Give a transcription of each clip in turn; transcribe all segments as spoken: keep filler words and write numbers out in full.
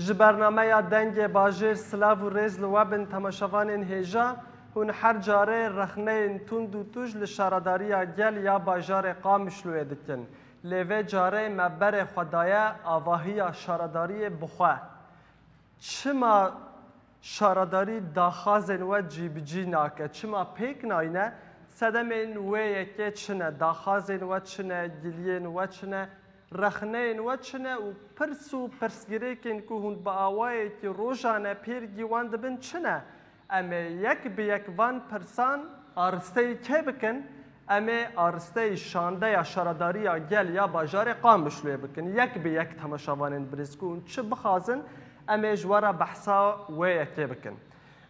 Ji bernameya Dengê Bajêr silav û rêz li we bin temaşevanên hêja. Hûn her carê rexneyên tund û tûj li şaredariya gel ya bajarê Qamişloyê dikin. Lê vê carê me berê xwe daye avahiya şaredariyê bi xwe. Çima şaredarî daxazên we cîbicî nake? Çima pêk nayne? Sedemên wê yekê çi ne? Daxazên we çi ne? Giliyên we çi ne? Rexneyên we çi ne? Û pirs û pirsgirêkên ku hûn bi awayekî rojane pêrgî wan dibin çi ne? Em ê yek bi yek van pirsan aristeyî kê bikin? Em ê aristeyî şandeya şaredariya gel ya bajarê Qamişloyê bikin. Yek bi yek temaşevanên birêz ku hûn çi bixwazin, em ê ji we re behsa wê yekê bikin.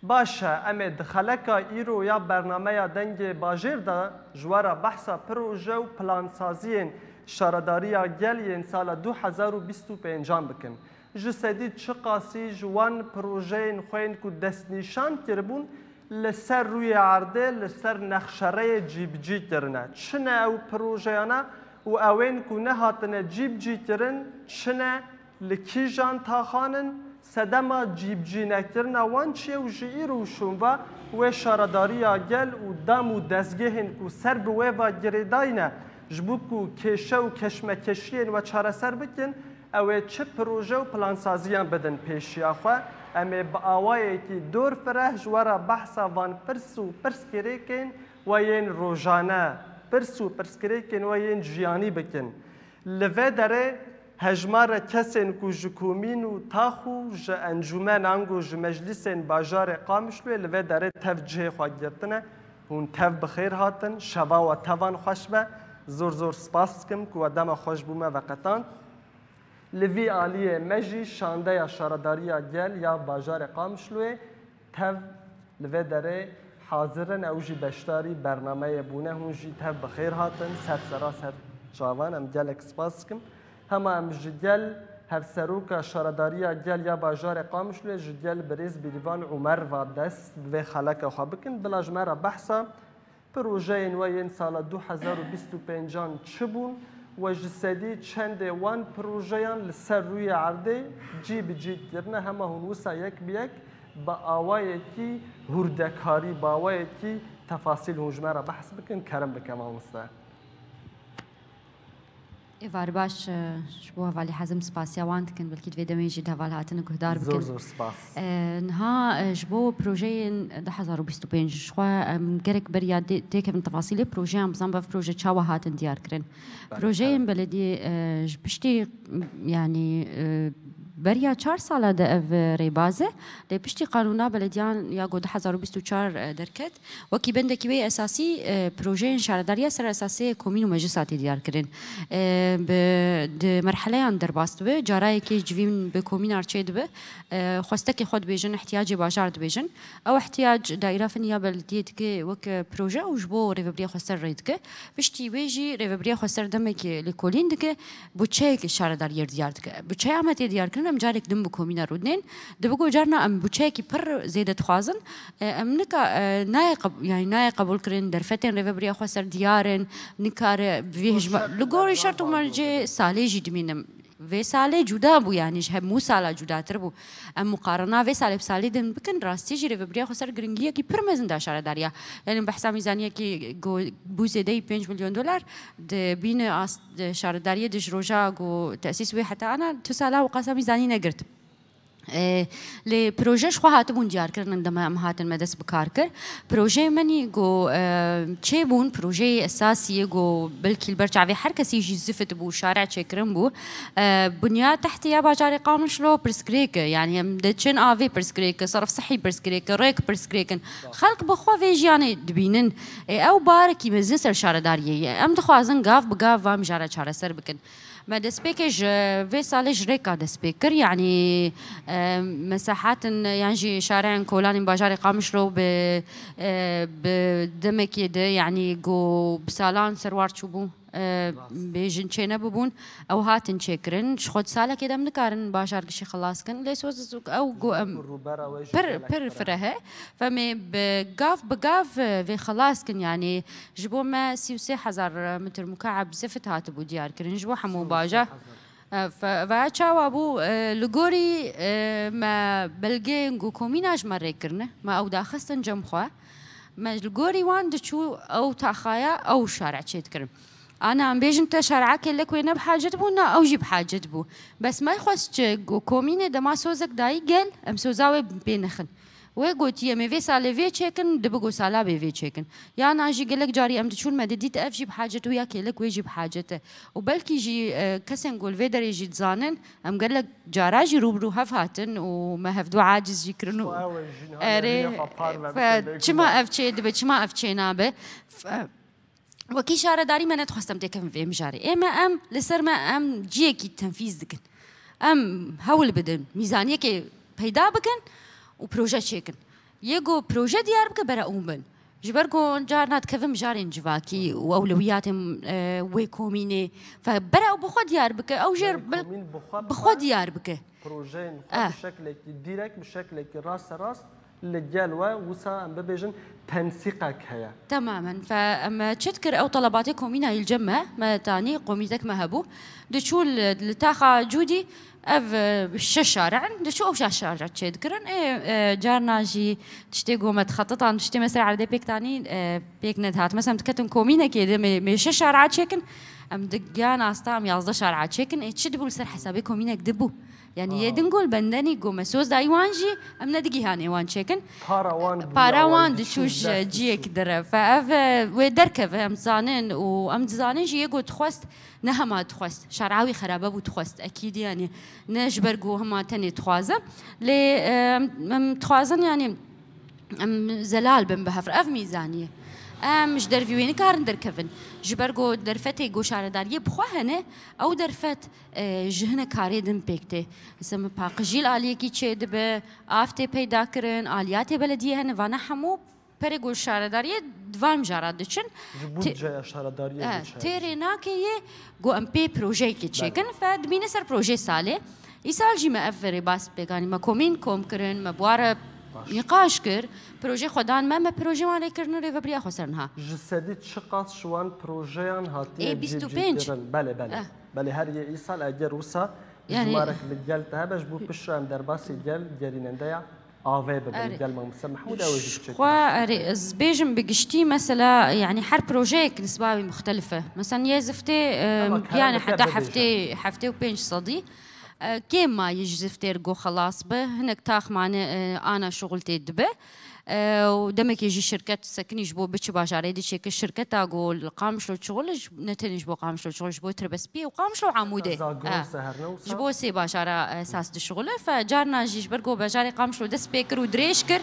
Baş e, em ê di xeleka îro ya bernameya Dengê Bajêr de ji we re behsa proje û plansaziyên şaredariya gel yên sala du hezar û bîst û pêncan bikin. Ji sedî çiqasî ji wan projeyên xwe yên ku destnîşan kiribûn, li ser rûyê erdê, li ser nexşereyê cîbicî kirine. Çi ne ew projeyana û ewên ku nehatine cîbicî kirin çi ne, li kîjan taxan in, sedema cîbicînekirina wan çi ye û ji îro û şûn ve wê şaredariya gel û dam û dezgehên ku ser bi wê ve girêdayî ne, ji bo ku kêşe û keşmekeşiyên we çareser bikin, ew ê çi proje û plansaziyan bidin pêşiya xwe. Em ê bi awayekî dor fireh ji we re behsa van pirs û pirsgirêkên we yên rojane, pirs û pirsgirêkên we yên jiyanî bikin. Li vê derê hejmara kesên ku ji komîn û tax û ji encûmen ango ji meclîsên bajarê Qamişloyê li vê derê tev cihê xwe girtine, hûn tev bi xêr hatin, şeva we tevan xweş be. Zor zor spas dikim ku we dema xwe ji bo me veqetand. Li vî aliyê me jî şandeya şaredariya gel ya bajarê Qamişloyê tev li vê derê hazir in, ew jî beşdarî bernameyê bûne. Hûn jî tev bi xêr hatin, ser sera ser çavan, em gelek spas dikim. Hema em ji gel hevseroka şaredariya gel ya bajarê Qamişloyê, ji gel birêz Bîrîvan Umer ve dest bi vê xeleka xwe bikin. Bila ji me re behsa projeyên we yên sala du hezar û bîst û pêncan çi bûn? We ji sedî çendê wan projeyan li ser rûyê erdê cî bi cî kirine, hema hûn wisa yek bi yek bi awayekî hûrdekarî, bi awayekî tefasîl hûn ji me re behs bikin, kerem bike mamoste. Êvar baş, e, ji bo hevalî hezim spasiya wan dikin, belkî di vê demê jî di heval hatine guhdar bikin. Zor zor spas. E, niha, e, ji bo projeyên du hezar û bîst û pênc ji xwe, em gerek beriya dê-, têkevin tefasîlê projeyan, bizan ev proje çawa hatin diyar kirin. Belê, belê. Projeyên belediyê, e, ji piştî, yanî, e, beriya çar sala de ev, e, rêbaz e. Lê piştî qanûna belediyan ya ku du hezar û bîst û çar, e, derket, wekî bendekî wê esasî, e, projeyên şaredariya ser esasê komîn û meclisa tê diyar kirin. E, bi, di merheleyan derbas dibe, cara yekê civîn bi komînar çêdibe, e, xwestekê xwe dibêjin, ihtiyacê bajar dibêjin. Ew ihtiyac daîra fenî ya belediyê dike wek proje û ji bo rêvebiriya xweser rê dike. Piştî wê jî rêvebiriya xweser demekê lêkolîn dike, buçeyekê şaredariyê diyar dike. Buçeya me tê diyar kirin, em carek din bi komîna rûdinên. Dibe ku carna em buçeyekî pir zêde dixwazin, e, em nika, e, nayê qeb-, yanî nayê qebûl kirin, derfetên rêvebiriya xweser diyar in, nikare bi vî hejma-, li gorî şert û mercê salê jî dimînim. Vê salê cuda bû, yanî ji hemû sala cudatir bû. Em muqarena vê salê bi salê din bikin, rastî jî rêvebiriya xweser giringiyekî pir mezin da şaredariya. Yanî behsa mîzaniyekî ku bû zêdeyî pênc milyon dolar, di bîne as-, di şaredariyê de ji roja ku tesîs wê heta ana tu sala wiqasa mîzanî negirt. E, lê proje ji xwe hatibûn diyarkirin, dema em hatin me dest bi kar kir. Projeyê me nî ku, e, çêbûn, projeyê esasî yê ku belkî li ber çavê her kesî jî zifit bû, şare çêkirin bû. E, bunya tehtî ya bajarê Qamişlo pirsgirêk e, yanî em diçin avê pirsgirêk e, serf sihî pirsgirêk e, rêk pirsgirêk in. Xelk bi xwe vê jiyanê dibînin. E, ew barekî mezin ser şaredariyê ye. Em dixwazin gav bi gav van mijara çareser bikin. Me destpêkê ji vê salê ji rêka dest pê kir, yanî, e, mesahatin yan jî şareyên kolanên bajarê Qamişlo bi, e, bi demekê de, yanî ku bi salan serwar çûbû, e, bêjin çênebibûn, ew hatin çêkirin. Ji xwe di salekê de em nikarin bajar gişî xilas kin. Lê soz ew ku em pir, pir fireh e. Ve me bi gav bi gav, e, vê xilas kin, yanî ji bo me sî û sê hezar metre mukaeb zifit hatibû diyar kirin ji bo hemû bajar. E, fe-, ve çawa bû, e, li gorî, e, me belgeyên ku komîna ji me rê kirine, me ew daxistin cem xwe. Me li gorî wan diçû ew taxaya ew şare çêdikirin. Ana em bêjin te şarekê lek wê ne bi hacet bû, na ew jî bi hacet bû. Bes me xwest çi ku komînê dema sozek dayî gel, em soza wê pê nexin. Wê gotiye, me vê salê vê çêkin, dibi ku sala bê vê çêkin. Yana jî gelek carî em diçûn me didît ev jî bi hacet û ya kêlek wê jî bi hacet e. Û belkî jî, e, kesên ku li vê derê jî dizanin, em gelek cara jî rû bi rû hev hatin û me hevdu aciz jî kirin û Xwe ew e jî niha Erê, nerîna xwe par ve fe-, bike, bê çima guman. Ev çê dibe, çima ev çê nabe? Fe-, Wekî şaredarî me nedixwest em têkevin vê mijarê. Ê me em li ser me em ciyekî tenfîz dikin. Em hewl bidin, mîzaniyekê peyda bikin û proje çêkin. Yê ku proje diyar bike bere û bin. Ji ber ku carna dikevin mijarên civakî û ewlewiyatên, e, wê komînê. Fe bere ew bi xwe diyar bike, ew jê Yanî bil-, komîn bi xwe bi bi xwe xwe diyar bike. Projeyên xwe Eh. bi şeklekî dîrek, bi şeklekî rasterast li gel we, wisa em bibêjin tensîqek heye. Temamen. Fe em çi dikir, ew telebatê komîna yî li cem me, me tanî komîtek me hebû. Diçû li, li taxa Cûdî ev, e, şeş şare in, diçû ew şeş şare çêdikirin. Ê, e, carna jî tiştê ku me dixetitan, tiştê me ser erdê pêk tanî, e, pêk nedihat. Mesela em diketin komînekê de me, me şeş şare çêkin, em digiyan asta em yazdeh şare çêkin. Ê çi dibû li ser hesabê komînek dibû. Yani Aha. yê din gol bendenî ku me soz dayî wan jî em nedigihanê wan çêkin. Para wan Para bûya wan wan diçû diçû ji dest ciyek diçû. dire. Fe ev, e, wê derkeve em zanin û em dizanin jî yê ku dixwest ne hema dixwest. Şara wî xerabe bû dixwest. Ekîd yani ne ji ber ku hema tenê dixwaze. Lê, e, em, em dixwazin yani em zelal bin bi hev re. Ev mîzanî ye. Em ji dervî wê nikarin derkevin. Ji ber ku derfetê ku şaredariyê bi xwe hene, ew derfet, e, ji hinek karê din pêk tê. Mesela min paqijî li aliyekî çêdibe, av tê peyda kirin, aliyatê belediyê hene, vana hemû perê ku şaredariyê di van mijara diçin. Ji Tê-, budceya şaredariyê Eh, diçe. Tê rênakê yê ku em pê projeyekê çêkin, Belê. fe dibîne ser projeyê salê. Îsal jî me ev rêbas pêk anî, me komîn kom kirin, me bi wa re Baş. nîqaş kir, projeyê xwe dan me, me projeyê wan rê kirin û rêvebiriya xwe ser niha. Ji sedî çiqas ji wan projeyan hatiye Ê, bîst û pênc. cîbicîkirin? Belê, belê. Eh. Belê, her yê îsal eger wisa Yani jimarek li gel te hebe, ji bo piştre em derbasî gel gerînendeya avê bibin. Erê. Gel Mamoste Mehmûd ew ê jî Ji biçe xwe, erê, ez bêjim bi giştî, mesela, yani her projeyek nisba wî muxtelif e. Mesela yê ziftê, e, Ama kerem yani bi te heta bibêje. heftê, heftê û pênc sedî, e, kêm mayî ji ziftê re go xelas bi. Hinek tax mane, e, ana şuxul tê dibe. E, û demekê jî şirket sekinî ji bo biçi bajarê diçe ki şirketa go li Qamişlo çixul, ji, ne tenê ji bo Qamişlo çixul, ji bo Tirbespiyê û Qamişlo û Amûdê. Zagros E. e her ne wisa. Ji bo sê bajara esas dişixule. Fe carna jî ji ber ku bajarê Qamişlo dest pê kir û dirêj kir,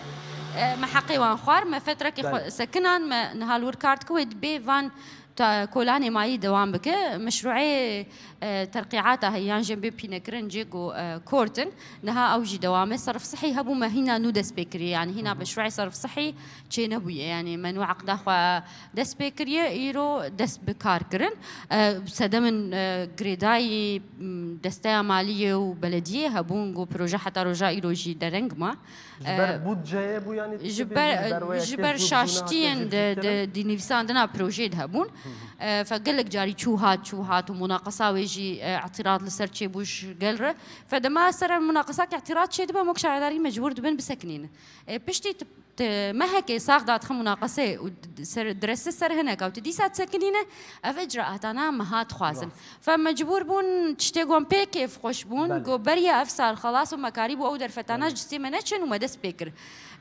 e, me heqê wan xwar, me fetrekê xwe Belê. sekinan, me niha li wir kar dike, wê dibê van ta-, kolanê mayî dewam bike. Meşrûeyê, e, terqîata heye yan jê bê pînekirin cê ku, e, kortin. Niha ew jî dewam e. Serf sihî hebû me hîna nû dest pê kiriye. Yani hîna Hı hı. meşrûeyê serf sihî çê nebûye. Yani me nû eqda xwe dest pê kiriye, îro dest bi kar kirin. E, sedemên, e, girêdayî, m, desteya maliyê û belediyê hebûn ku proje heta roja îro jî dereng ma. Ji ber E, budceyê bû, yanî ji çi ber, bî, ji ber wê ji yekê ber zû zûna şaştiyên tê de, jî de, kirin? di nivîsandina projeyê de hebûn. Hı hı. E, fe gelek carî çû hat, çû hat û munaqesa wê jî, e, îtîrat li ser çêbû ji gel re. Fe dema ser munaqesakî îtîrat çêdibe, mok şaredarî mecbûr dibin bisekinînin. E, piştî tu Ti mehekê sax dadixin munaqesê û d-, ser, diresi ser hinek ew tu dîsa disekinîne, ev icraatana meha dixwazin. Rast. Fe mecbûr bûn tiştê gon pê kêfxweş bûn, Belê. go beriya ev sal xelas û me karî bû ew derfetana Belê. ji destê me neçin û me dest pê kir.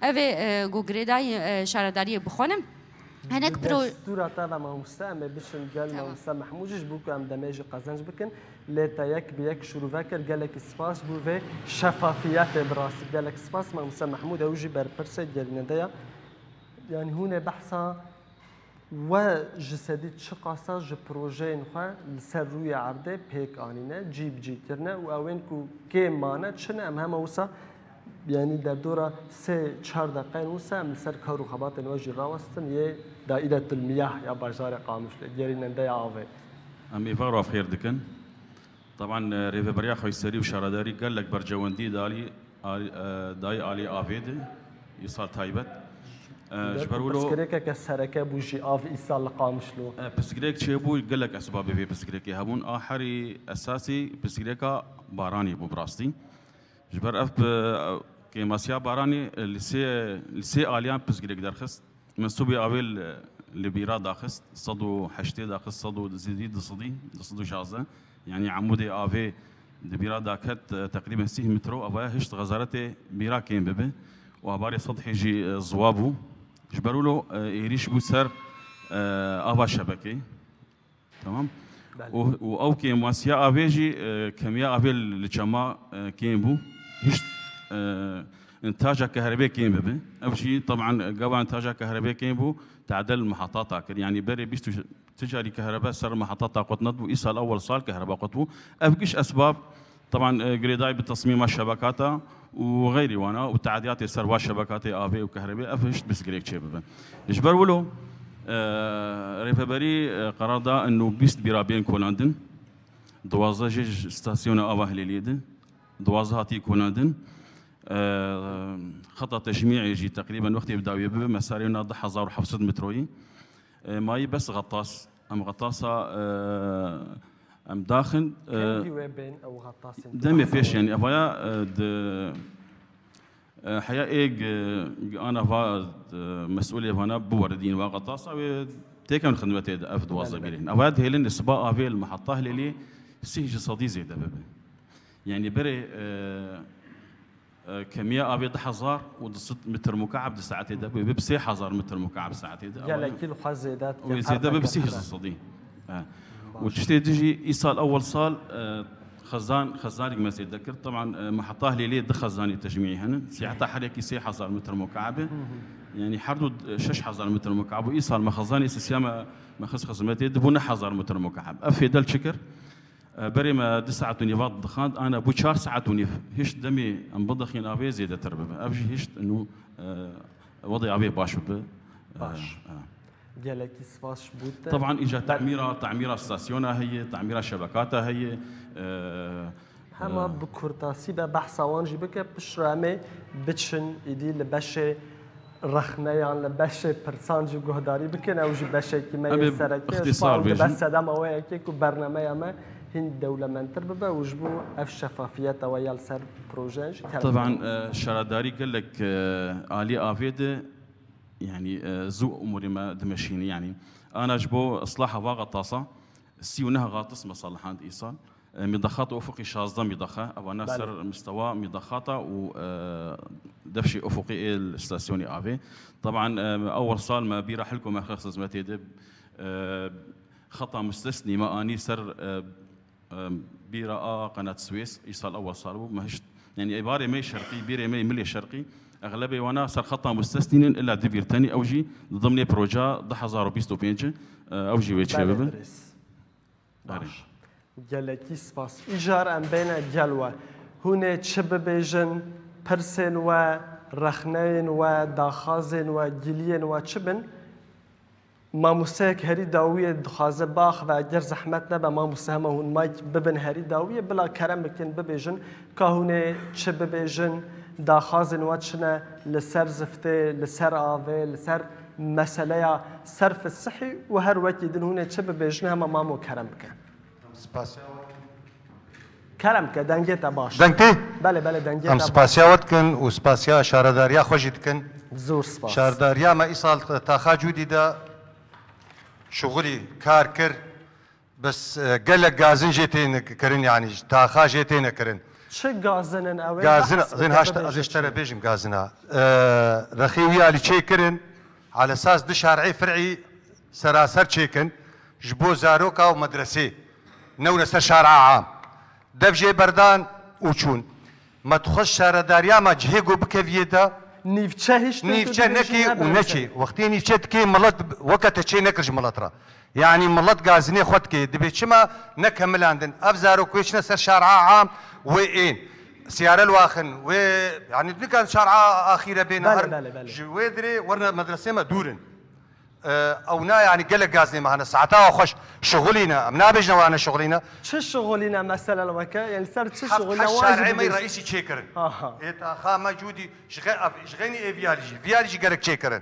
Ev ê, e, go girêdayî, e, şaredariyê bixwenim. Hinek Bi pro- destûra te ve mamoste, em ê biçin gel Tamam. mamoste Mehmûd jî, ji bo ku em demê jî qezenc bikin. Lê te yek bi yek şirove kir. Gelekî spas bo vê şefafiyetê, bi rastî gelek spas. Mamoste Mehmûd ew jî berpirsê gerînendeya. Yanî hûn ê behsa we ji sedî çiqasa ji projeyên xwe li ser rûyê erdê pêk anîne, cî bi cî kirine û ew ên ku kêm mane çi ne, em hema wisa Yanî derdora sê çar deqeyên wisa em li ser kar û xebatên we jî rawestin yê Daîretul Miyah ya bajarê Qamişlo, gerînendeya avê. Em êvar û xêr dikin. Teban, e, Rêveberiya Xweyserî û Şaredarî gelek berjewendî dalî, alî, e, dayî alî avê de, îsal taybet. E, ji ber wilo pirsgirêkeke sereke bû jî av îsal li Qamişlo. E, pirsgirêk çêbû, gelek esbabê vê pirsgirêkê hebûn. A herî esasî pirsgirêka baranê bû bi rastî. Ji ber ev bi, kêmasiya baranê, e, li sê, li sê aliyan pirsgirêk derxist. Mensûbê avê li, li bîra daxist, sed û heştê daxist, sed û zêdî du sedî, du sed û şazdeh. Yanî emûdê avê di bîra daket, e, teqrîben sîh metro, avaya hişt xezaretê bîra kêm bibe. Û abarê sedhê jî, e, ziwa bû. Ji ber wilo, e, êrîş bû ser, e, ava şebekê. Tamam. Belê. Û, û ew kêmasiya avê jî, e, kemiya avê li çema, e, kêm bû. Hişt, e, intaja kehrebê kêm bibe. Ev jî, teban, gava intaja kehrebê kêm bû, tadel mihatata kir. Yanî berê bîst û, tu carî kehrebe ser mihatata qut nedibû, îsal ewel sal kehreba qut bû. Ev giş esbab, teban, e, girêdayî bi tesmîma şebekata û xeyrî wana û teadiyatê ser va şebekatê avê û kehrebê, ev hişt pirsgirêk çêbibe. Ji ber wilo, e, rêveberî, e, qerar da ino bîst bîra bên kolandin, duwazdeh jê ji stasyona ava Hilêliyê de, duwazdeh hatî kolandin. E, xeta tecmî'ê jî teqrîben wextê bi dawî bibe, mesarê wina du hezar û heft sed metroyî. E, mayî bes xetas, em xetasa, e, em daxin, e, Kengî wê bên ew xetasên demê pêş, yanî evaya, e, di, e, heya ê gi, gi ana va, e, mesûlê vana biweridîn va xetasa wê têkevin xidmetê de ev duwazdeh Belê, belê. bîrên. Evaya dihêlin li siba avê li meheta Hilêliyê sîh ji sedî zêde bibe. Yanî berê, e, e, kemiya avê du hezar û du sed metr mukab di saetê de bû, bi sê hezar metr mukab saetê de. Gelekî li xwe zêde dike, Wê zêde bi perdeke sîh ji perde. sedî. E. Baş. Û tiştê dijî îsal ewel sal, e, xezan, xezanîk me zêde kir. Teban, e, meheta Hilêliyê du xezanê tecmî'î hene. Sîheta herekî sê hezar metr mukab e. Yanî her du, e, şeş hezar metr mukab û îsal me xezanê sisiya me, me xist xizmetê dibû neh hezar metr mukab. Ev fêdel çi kir? E, berê me du saet û nîv dixand, ana bû çar saet û nîv. Hişt demê em bidixîn avê zêdetir bibe. Ev jî hişt nû, e, wedê avê baş bibe. E, Baş. e. Gelekî spas ji bo te. Teban îca Ber- tamîra, tamîra stasyona heye, tamîra şebekata heye. E, Hema e, bi kurtasî be behsa wan jî bike, piştre em ê biçin îdî li beşê rexneyan, li beşê pirsan jî guhdarî bikin. Ew jî beşekî me Em yê ê sereke. Ji ixtîsar bar bêjin. Dibe sedema wê yekê ku bernameya me hîn dewlemendtir bibe û ji bo ev şefafiyeta we ya li ser projeyan jî kerem Teban, bikin. e, şaredarî gelek, e, alî avê de, yanî, e, zû umurê me dimeşîne. Yanî, ana ji bo islaha va xetasa, sî û neh xatis me salihand îsal. E, mîdaxata ufuqî şazdeh mîdaxa, evana Belê. ser mistewa mîdaxata û, e, defşê ufuqî ê li stasyonê avê. Teban, e, ewel sal me bîra hilko me xwe xizmetê de, e, xeta mustesnî me anî ser, e, e, bîra a qenat Swês, îsal ewel sal bû, me hişt, yanî êvarê me şerqî, bîrê me milê şerqî, exlebê wana ser xeta mustesnî nin, illa di bîr tenî, ew jî di dimnê proja du hezar û bîst û pênc, e, ew jî wê çê Belê, bibe. Birêz. Erê. Baş. Gelekî spas. Îcar em bêne gel we. Hûn ê çi bibêjin? Pirsên we, rexneyên we, daxazên we, giliyên we çi bin? Mamosteyek herî dawiyê dixwaze biaxive, eger zehmet nebe, mamoste hema hûn mayk bibin herî dawiyê, bila kerem bikin bibêjin, ka hûn ê çi bibêjin, daxazên we çi ne li ser ziftê, li ser avê, li ser meseleya serf sihî û her wekî din hûn ê çi bibêjin, hema mamo kerem bike. Spasiya we. Kerem ke, dengê te baş. Deng tê? Belê, belê, dengê Em te baş. spasiya we dikin û spasiya şaredariya xwe jî dikin. Zor spas. Şaredariya me îsal taxa Cûdî de şixulî kar kir. Bes, e, gelek gazin jê têne kirin, yanî taxa jê têne kirin. Çi gazin in ew ê? Gazin, Behs zin bike, haşt, bibêje ez ji te re çi? bêjim gazina. E, rexê wî alî çê kirin, alesas du şarê fir'î seraser çêkin, ji bo zaroka û medresê. Newne ser şara am. Dev jê berdan û çûn. Me dixwest şaredariya me cihê ku bikeviyê de. Nîvçe hiştin tu Nîvçe dibêjî nekê ne û bibêje. nekê. Wextê nîvçe dikê milet weke te çê nekir ji milet re. Yanî milet gazinê xwe dikê. Dibê çima nekemilandin. Ev zarok wê çine ser şara am wê ên. Siyare li waxin wê, yanî nikan şara axîre bêne Belê, her belê, belê. ji wê dirê werine medresê me dûr in. E, ew na, yanî gelek gazinê me hene. Saeta xweş şixulîne. Em nabêjine wane şixulîne. Çi şixulîne mesela li weke? Yanî ser çi Heft, şixulîne? heşt Wan jî şarê me bibêjin. reîsî çêkirin. Aha. Ê taxa me Cûdî ji xe-, ev, ji xeynî ê viyalî jî. Viyalî jî gerek çêkirin.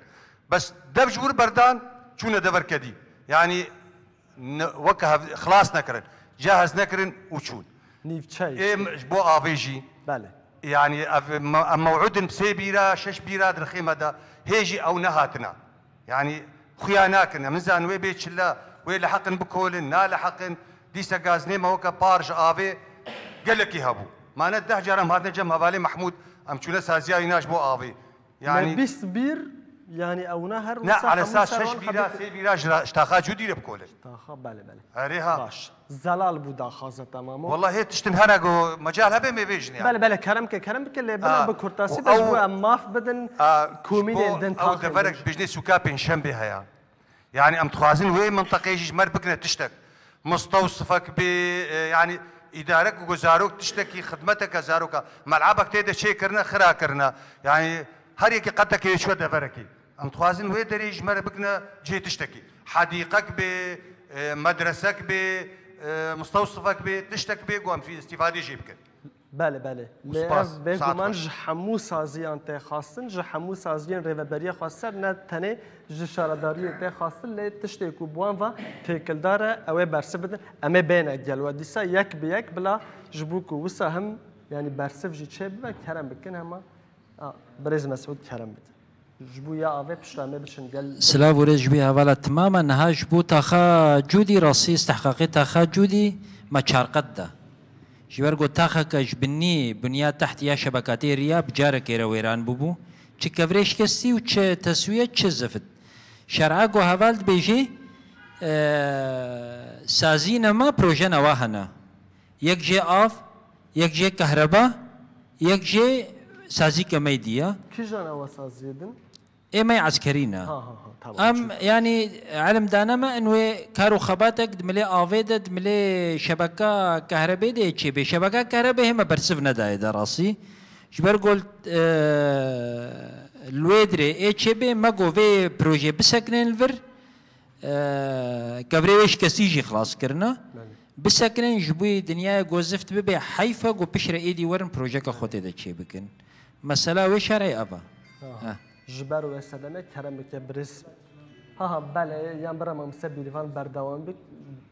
Bes dev ji wir berdan, çûne dever kedî. Yanî ne, weke hev, xilas nekirin. Cehaz nekirin û çûn. Nîvçe Ê işte. m- ji bo avê jî. Belê. Yanî ev me- em mew'udin sê bîra, şeş bîra di rixê me de. Hê jî ew nehatine. Yanî xuya nakin. Em nizanin wê bê çila, wê leheqin bikolin, naleheqin. Dîsa gazinê me weke par ji avê gelekî hebû. Mane deh cara em hatine cem hevalê Mehmûd, em çûne saziya wî na ji bo avê. Yanî bîst bîr, yanî ew ne her Ne, alesa şeş bîra, sê bîra ji ra- ji taxa cûdî re bikolin. Taxa, belê, belê. Erê ha. Baş. Zelal bû daxwaza, temam o. Wallahî tiştin hene go mecal hebe me vêjin yani. Belê, belê, kerem ke, kerem bike, lê Ha, bile bi kurtasî û be ji ew- bo em maf bidin A, komînên ji din bo ew taxê deverek din. Bijnê sûka pênşembê heye. Yani em dixwazin wê mintiqê jî ji me re bikine tiştek. Mistewsifek bê, e, yani îdarek û zarok tiştekî xidmeteke zaroka. Melebek tê de çêkirine, xira kirine. Yani her yekî qetekê wê çûye deverekî. Em dixwazin wê derê ji me re bikine cihê tiştekî. Hedîqek bê, e, medresek bê, e, mistewsifek bê, tiştek bê ku em fî- îstîfadê jê bikin. Belê, belê. Û Lê spas, ev bê saet guman xweş. Ji hemû saziyan tê xwestin, ji hemû saziyên rêveberiya xwestsar, ne tenê ji şaredariyê tê xwestin, lê tiştê ku bi wan ve têkildar e, ew ê bersiv bidin. Em ê bêne gel we dîsa yek bi yek bila ji bo ku wisa him, yanî bersiv jî çê bibe, kerem bikin hema. A, birêz Mesûd, kerem bidin. Ji bo ya avê pişta me biçin gel. Silav û rêz ji wî hevala timama. Niha ji bo taxa Cûdî, rastî istihqaqê taxa Cûdî me çar qet da. Ji ber ku taxeke ji binî, bunya teht ya şebeka tê riya bi carekê re wêran bûbû. Çi kevirê şikestî û çi teswiye, çi zift. Şer'a ku heval dibêjê, e, sazî nema, proje newa hene. Yek jê av, yek jê kehreba, yek jê sazîke me dî ya. Kîjan ew saziyê din? Ê me eskerî ne. Ha, ha, ha, tamam. Em, yanî, elim dane me, in wê kar û xebatek di milê avê de, di milê şebeka kehrebê de yê çêbê. Şebeka kehrebê hê me bersiv nedayê de rastî. Ji ber ku, e, li wê dirê ê çêbê, me got vê projê bisekinin li vir, e, kevirê wê şikestî jî xilas kirine. Belê. Bisekinin, ji bo dinyaya ku zift bibe, heyf e ku piştre êdî werin projeka xwe tê de çêbikin. Mesela wê şerê ev e. Ha. Heh. Ji ber wê sedemê kerem bike birêz. Ha, ha, belê, yan bira mamoste Bîrvan berdewam bik.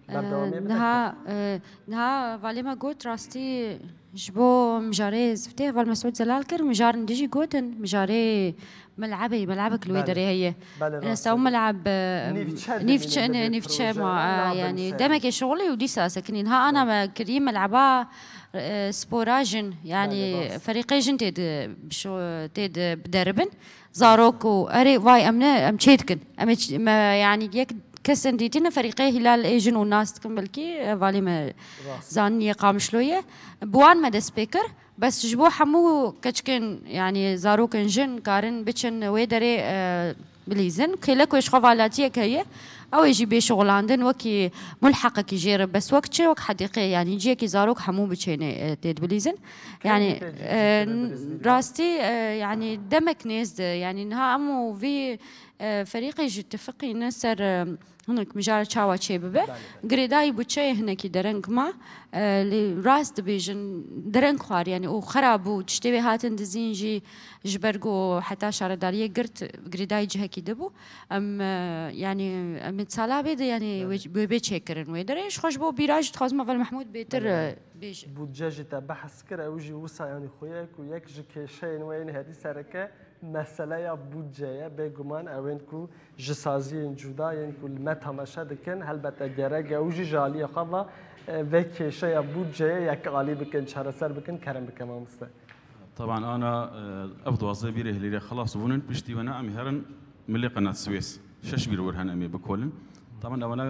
Berdewamê bide. Niha, e, niha valê me got rastî ji bo mijarê ziftê heval Mesûd Zelal kir, mijarin dijî gotin, mijarê Melebê, melebek li wê derê heye. Belê, rast e. Ew meleb, e, nîvçe, nîvçe, nîvçe ma, e, yanî demekê şixulê û dîsa sekinî. Niha ana me kirî meleba, e, spora jin, yanî ferîqê jin tê di, tê di bideribin. Zarok û erê, vay em ne, em çê dikin. Em ê ç-, me, yanî yek kes em dîtîne ferîqê Hîlal ê jin û nas dikin belkî, e, valî me zanî yê Qamişlo ye. Bi wan me dest pê kir. Bes ji bo hemû keçikên, yanî zarokên jin karin biçin wê derê, e, bilîzin. Xêlek wê ji xwe valatiyek heye, ew ê jî bê şixulandin wekî mulheqekî jê re, bes wek çi, wek hedîqê, yanî ciyekî zarok hemû biçênê, e, tê dibilîzin. Yanî, e, rastî, e, yanî demek nêz de, yanî niha em û vî, e, ferîqê jî tifiqîne ser, e, hinek mijara çawa çêbibe. Girêdayî buçeyê hinekî dereng ma, e, lê rast dibêjin dereng xwar, yanî û xera bû, tiştê wê hatin dizîn jî ji ber ku heta şaredariyê girt girêdayî cihekî dibû. Em, e, yanî em ê sala bê de, yanî wê, wê bê çêkirin wê derê. Ji xwe ji bo bîra jî dixwazim heval Mehmûd bêtir, e, bêje. Budce jî te behs kir, ew jî wisa yanî xwe ye ku yek ji kêşeyên we yên herî sereke meseleya budce ye. Bêguman ew ên ku ji saziyên cuda yên ku li me temaşe dikin, helbet e gerek e ew jî ji aliyê xwe ve, e, vê kêşeya budceyê yek alî bikin, çareser bikin, kerem bike mamoste. Teban ana, e, ev duwazdeh bîrê hilîrê xelas bûnin, piştî wene em herin milê qenat Swês. Şeş bîr wir hene em ê bikolin. Teban ewana, e,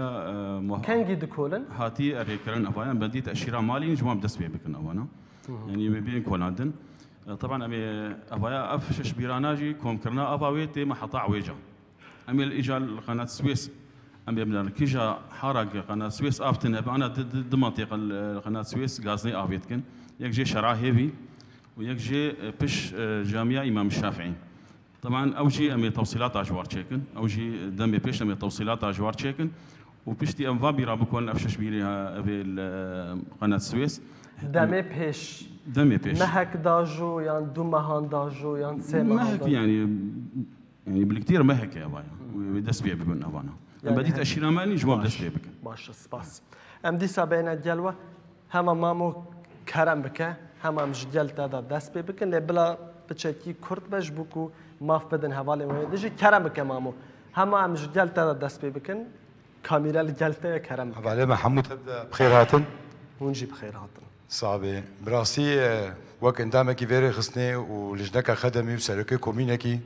muha- Kengî dikolin? Hatî erêkirin evaya, em bendî teşîra malîn ji wan bi dest pê bikin ewana. Yanî wê bên kolandin. E, teban em ê evaya ev şeş bîrana jî komkirina ava wê tê me heta wêca. Em ê li îca li qenat Swês, em ê binerin. Kîja hara ki qenat Swês av tine be, ana di, di, di mantîqe li qenat Swês gazinê avê dikin. Yek jê şera hêvî û yek jê, e, piş, e, camiya Îmam Şafî. Teban ew jî em ê tewsîlata ji war çêkin. Ew jî demê pêş em ê tewsîlata ji war çêkin. Û piştî em va bîra bikonin ev şeş bîrê ha, ev ê li qenat Swês. Demê pêş. Demê pêş. Mehek da jû yan du mehan da jû yan sê mehan da jû. Mehek yanî Yani, bi li ktir me heke evaya. Wê, wê dest pê bibin evana. Em Yani bedît hem eşîra me nî ji wan Baş. dest pê bikin. Baş, spas. Em dîsa beyne gel we. Hema mamo kerem bike. Hema em ji gel te de dest pê bikin. Lê bila piçekî kurt be ji bo ku maf bidin hevalên we. Dijî kerem bike mamo. Hema em ji gel te de dest pê bikin. Kamîre li gel te ye, kerem bike. Hevalê me hemû te bi xêr hatin. Hûn jî bi xêr hatin. Sax be. Bi rastî, e, wek endamekî vê rêxistinê û lijneka xedemî û serokê komînekî,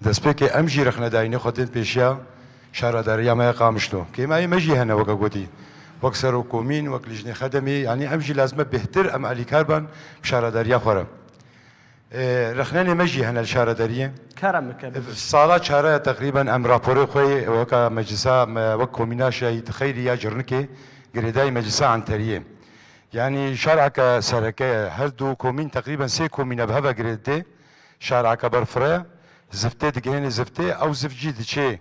destpêkê em jî rexnedayînê xwe din pêşiya şaredariya me ya Qamişlo. Kêmayê me jî hene weke gotî. Wek serok komîn, wek lijnê xedemî, yanî em jî lazim e bêhtir em alîkar ban bi şaredariya xwe re. E, rexnenê me jî hene li şaredariyê. Kerem bike, E, bibêje. Sala çare ye teqrîben em raporê xwe yê weka meclisa me, wek komîna Şehîd Xeyrî ya Cirnikê girêdayî meclisa Enteriyê. Yanî şareke sereke ye. Her du komîn, teqrîben sê komîne bi hev ve girê didê. Şareke berfireh, ziftê digihênê ziftê, ew zift jî diçê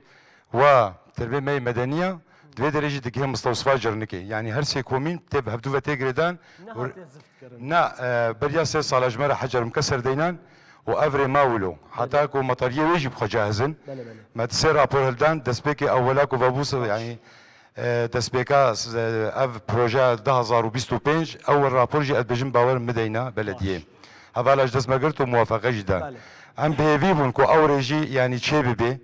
wa tirbê me yê medeniya, di vê derê jî digihê mistewsifa Cirnikê. Yanî her sê komîn tê bi hevdû ve tê girêdan. Nehatiye zift kirin. Na, e, beriya sê sala ji me re hecer bike ser deynan û ev rê ma wilo. Heta Belê. ku meteriyê wê jî bi xwe cahiz in. Belê, belê. Me di sê rapor hildan, destpêkê ewela ku vebû se, Baş. yanî, e, destpêka, e, ev proje du hazar û bîst û pênc, ewel rapor jî ez dibêjim bawer mideyna belediyê. Baş. Hevala ji dest me girt û muwafeqe jî dan. Belê. Em bi hêvî bûn ku ew rê jî, yanî, çê bibe.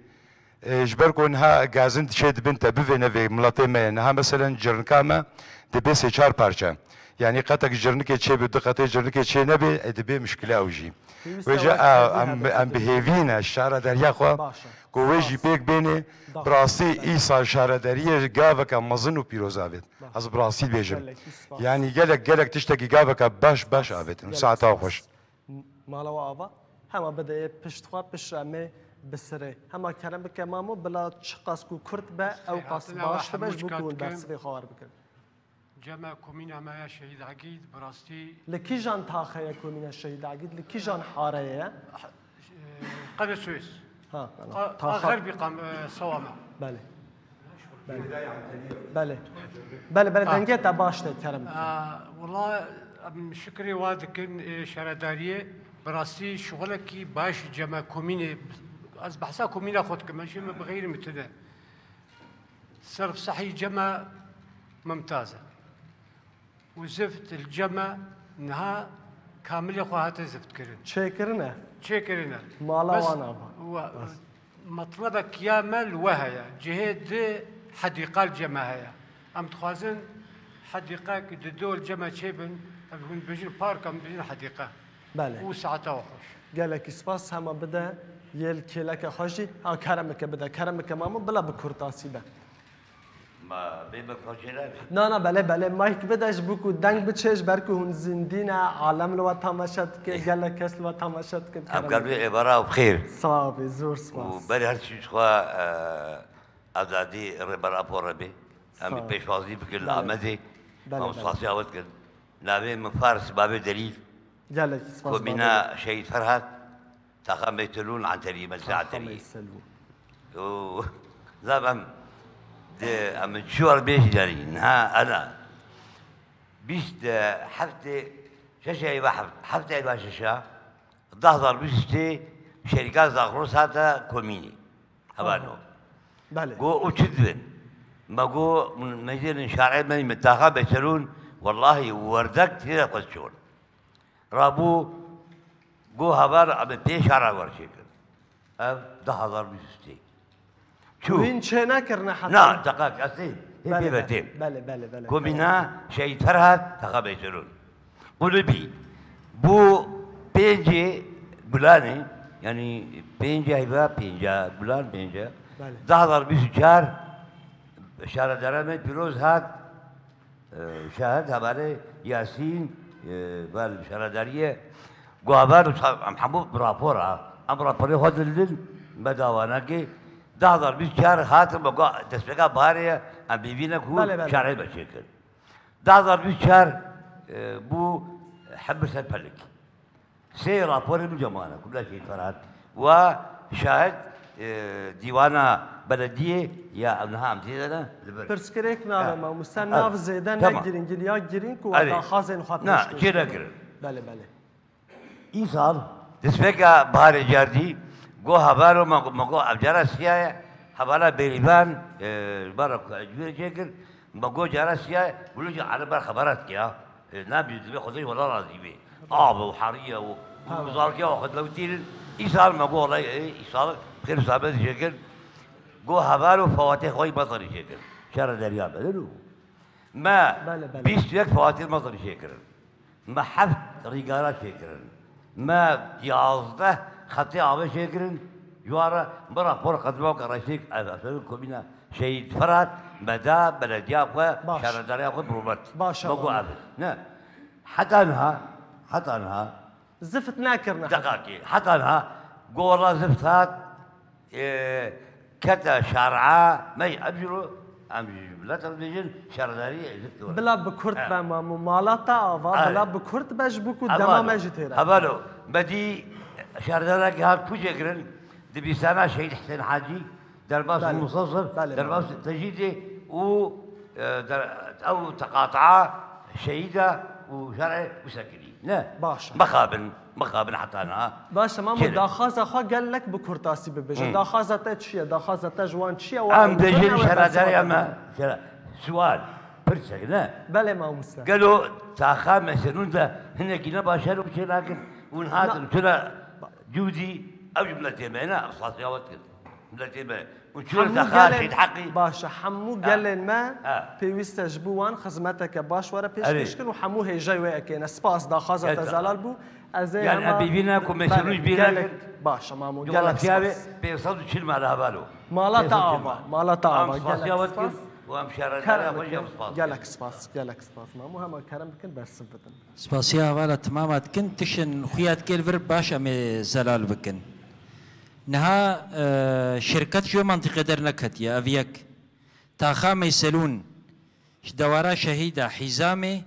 E, ji ber ku niha gazin diçe dibin te bivê nevê miletê me ye. Niha meselen cirnika me dibê sê çar parçe. Yanî qetek cirnikê çê bi, du qetê cirnikê çê nebe, e, dibê mişkile ew jî. Pêwîst Wê e jî, wek a, hêvî em, hebe em bi hêvî ne şaredariya xwe Baş e. ku wê jî Spas. pêk bênê, Daxilî bi rastî spas. îsal şaredariye gaveke mezin û pîroz avêt. Baş. Ez bi rastî dibêjim. Gelekî spas. Yanî gelek, gelek tiştekî gaveke baş, baş avêt. Gelek Saeta spas. xweş. Mala we ava, hema bideyê pişt xwe, piştre em ê bi sirê. Hema kerem bike mamo, bila çiqas ku kurt be, ew qas Hatina baş dibe, hemû ji bo ku hûn dikim. bersivê xwe war bikin. Cema komîna me ya Şehîd Egîd, bi rastî Li kîjan taxê ye komîna Şehîd Egîd? Li kîjan hareyê ye? Qedesoyes. Ha, Qa-, Taxa. Qa Xerbî qam, e, Sewama. Belê. Belê. Belê. Belê, belê, Ah. dengê te baş te, kerem. Ah, wala, em şikrê wa dikin, ê, şaredariyê, bi rastî şixulekî baş cema komînê, ez behsa komîna xwe dikim, ez jê me bi xeyrî min tune. Serf sehî cema mimtaz e. Û zift li cem e niha kamilê xwe hate ziftkirin. Çêkirine? Çêkirine. Mala Bes wan ava. wa-, Bas. metlebek ya me li we heye. Cihê di hedîqa li cem e heye. Em dixwazin hedîqek di do li cem e çêbin. Ev hûn dibêjin park, em dibêjin hedîqe. Belê. Û saeta we xweş. Gelekî spas, hema bide yê li kêleke xwe jî. Ha, keremeke bide, keremeke mamo, bila bi kurtasî be. Ma bê min xwe jê nebe. Na, na, belê, belê, mayk bide ji bo ku deng biçe, ji ber ku hûn zindî ne, alem li we temaşe dike, Ê. gelek kes li we temaşe dikin, Em kerem. gel bê êvara û xêr. Sax bî, zor spas. Û berê her çî ji xwe, e, azadî Rêber Apo re bê. Em Sağ ol. pêşwazî bikin li Belê. Amedê. Belê, Em belê. spasiya we dikin. Navê min Fars, bavê Delîl. Gelek spas, Komîna bavê. Şehîd Ferhat. Taxa Meytelûn, Anterî, Meclisa Taxa Anterî. Meyselûn. Û, zaf em di, em çi war bêjî derî, niha, ana. Bîst heftê, şeş eyva heft, heft eyva şeşa, du hazar bîst û sê şerîka Zagros hate komînî. Hevano. Aha. Belê. Go û çi dibin? Me go, mecêrin şarê me, me Taxa Meytelûn, wellahî werdek têre xwe çon. Rabû, go heval, em ê pê şara wer çêkin. Ev du hazar bîst û sê. Çû. Wîn çê nekirine heta. Na, deqek, ez ê, hê Belê, pê belê, vetêm. belê, belê, belê. Komîna Şehîd Ferhat, Taxa Meytelûn. Qulubî. Bû pêncê Gulanê, yanî pêncê heyva, pênca Gulan, pênca. Belê. Du hazar bîst û çar, şaredara me pîroz hat, Ee, şahid hevalê Yasîn, e, vel şaredariyê guhaber û sa-, em hemû bi rapor a. Em raporê xwe dildin, me dawanakê du hazar bîst û çar hatin me got, destpêka biharê ye, em bêvî ne ku Belê, belê. şarê me çêkin. Du hazar bîst û çar, e, bû hemir ser pelik. Sê raporê min cemane, ku bila Şehîd Ferhat. Wa şahid, e, dîwana belediyê ya niha em tê de ne, li vir. Pirsgirêk nave Ha. mamo, sen Ha. nav zêde Tamam. ne girîngin, ya girîng ku Erê. daxwazên xwe Na, pêşkêş çê kirin. nekirin. Belê, belê. Îsal, destpêka biharê cardî, Go hebalo me, me go ev cara siyaye, hebala Bêrîvan, e, ji ber ku ez ji wê çêkir, me go cara siyaye, wilo jî Ereb ber xebera dike ya. E, na bi dilê Xwedê wela razî bê. Av û heriye û, û zarkiya xwe dilewtîrin. Îsal me go wela, e, îsal xêr sabe dişêkir. Go hebalo fewatê xwe yî meterî çêkir. Şerê derya bedel û. Me Belê, belê. bîst û yek fewatê meterî çêkirin. Me heft rîgara çêkirin. Me yazdeh xetê avê çêkirin. Ji wan re me rapor qedima weke reştêk ev, ev, ev komîna Şehîd Firat me da belediya xwe, Baş. şaredariya xwe bi rûmet. Baş, Me got tamam. ev. Ne. Heta niha, heta niha. Zift nekirine heta. Deqakê. Heta niha. Go wela zift hat. Ê, kete şer'a, me ev jî ro, em ji millet re dibêjin, şerdarî Êzidî were. Bila bi kurt He. be, Mamo, mala te ava, Ay. bila bi kurt be ji bo ku Heval dema o. me jî têre. Heval o. Me dî şerdarekî hat ku çêkirin, dibîstana Şehîd Husên Hacî, derbas Belê. Mustasif, Belê, derbas belê. Tecîdê û, e, der-, ew teqataa Şehîda û şerê Musekinî. Ne. Baş e. Mixabin, mixabin heta niha. Baş e, Mamo, Gelin. daxwaza xwe gelek bi kurtasî bibêje. Hı. Daxwaza te çi ye? Daxwaza te ji wan çi ye? Em dibêjin şaredariya me, şere-, sual, pirsek, ne? Belê, mamoste. Gelo taxa me Selûn de hinekî ne baş e, çê nakin, hûn hatin, Na- tune cûdî, ew ji miletê me, ne, esasiya we dikin. Miletê me. Û çû Hemû te xaşî gelên, heqî. Baş e, hemû Ha. gelên me Ha. pêwîst e ji bo wan xizmeteke baş were pêşkêş Erê. kin û hemû hêjayî wê ekêne. Spas, daxwaza te Gelek zelal bû. Ez ê Yani hema em bîbîne ku Belê, meselû ji bîr gelek nekin. Baş e, Mamo, gelek Coğrafya ve spas. pênc sed û çil mala heval o. Mala te Pênc sed û çil ava, mal. mala te Em ava, spasiya gelek we dikin spas. û em şaredariya Kerem xwe jî em bikin, spas gelek dikin. spas, gelek spas, Mamo. Hema kerem bikin, bersiv bidin. Spasiya hevala timama dikin, tişin xuya dikê li vir baş em ê zelal bikin. Niha, e, şirket ji wê mantîqê derneketiye, ev yek. Taxa Meyselûn ji dewara Şehîda Hîzamê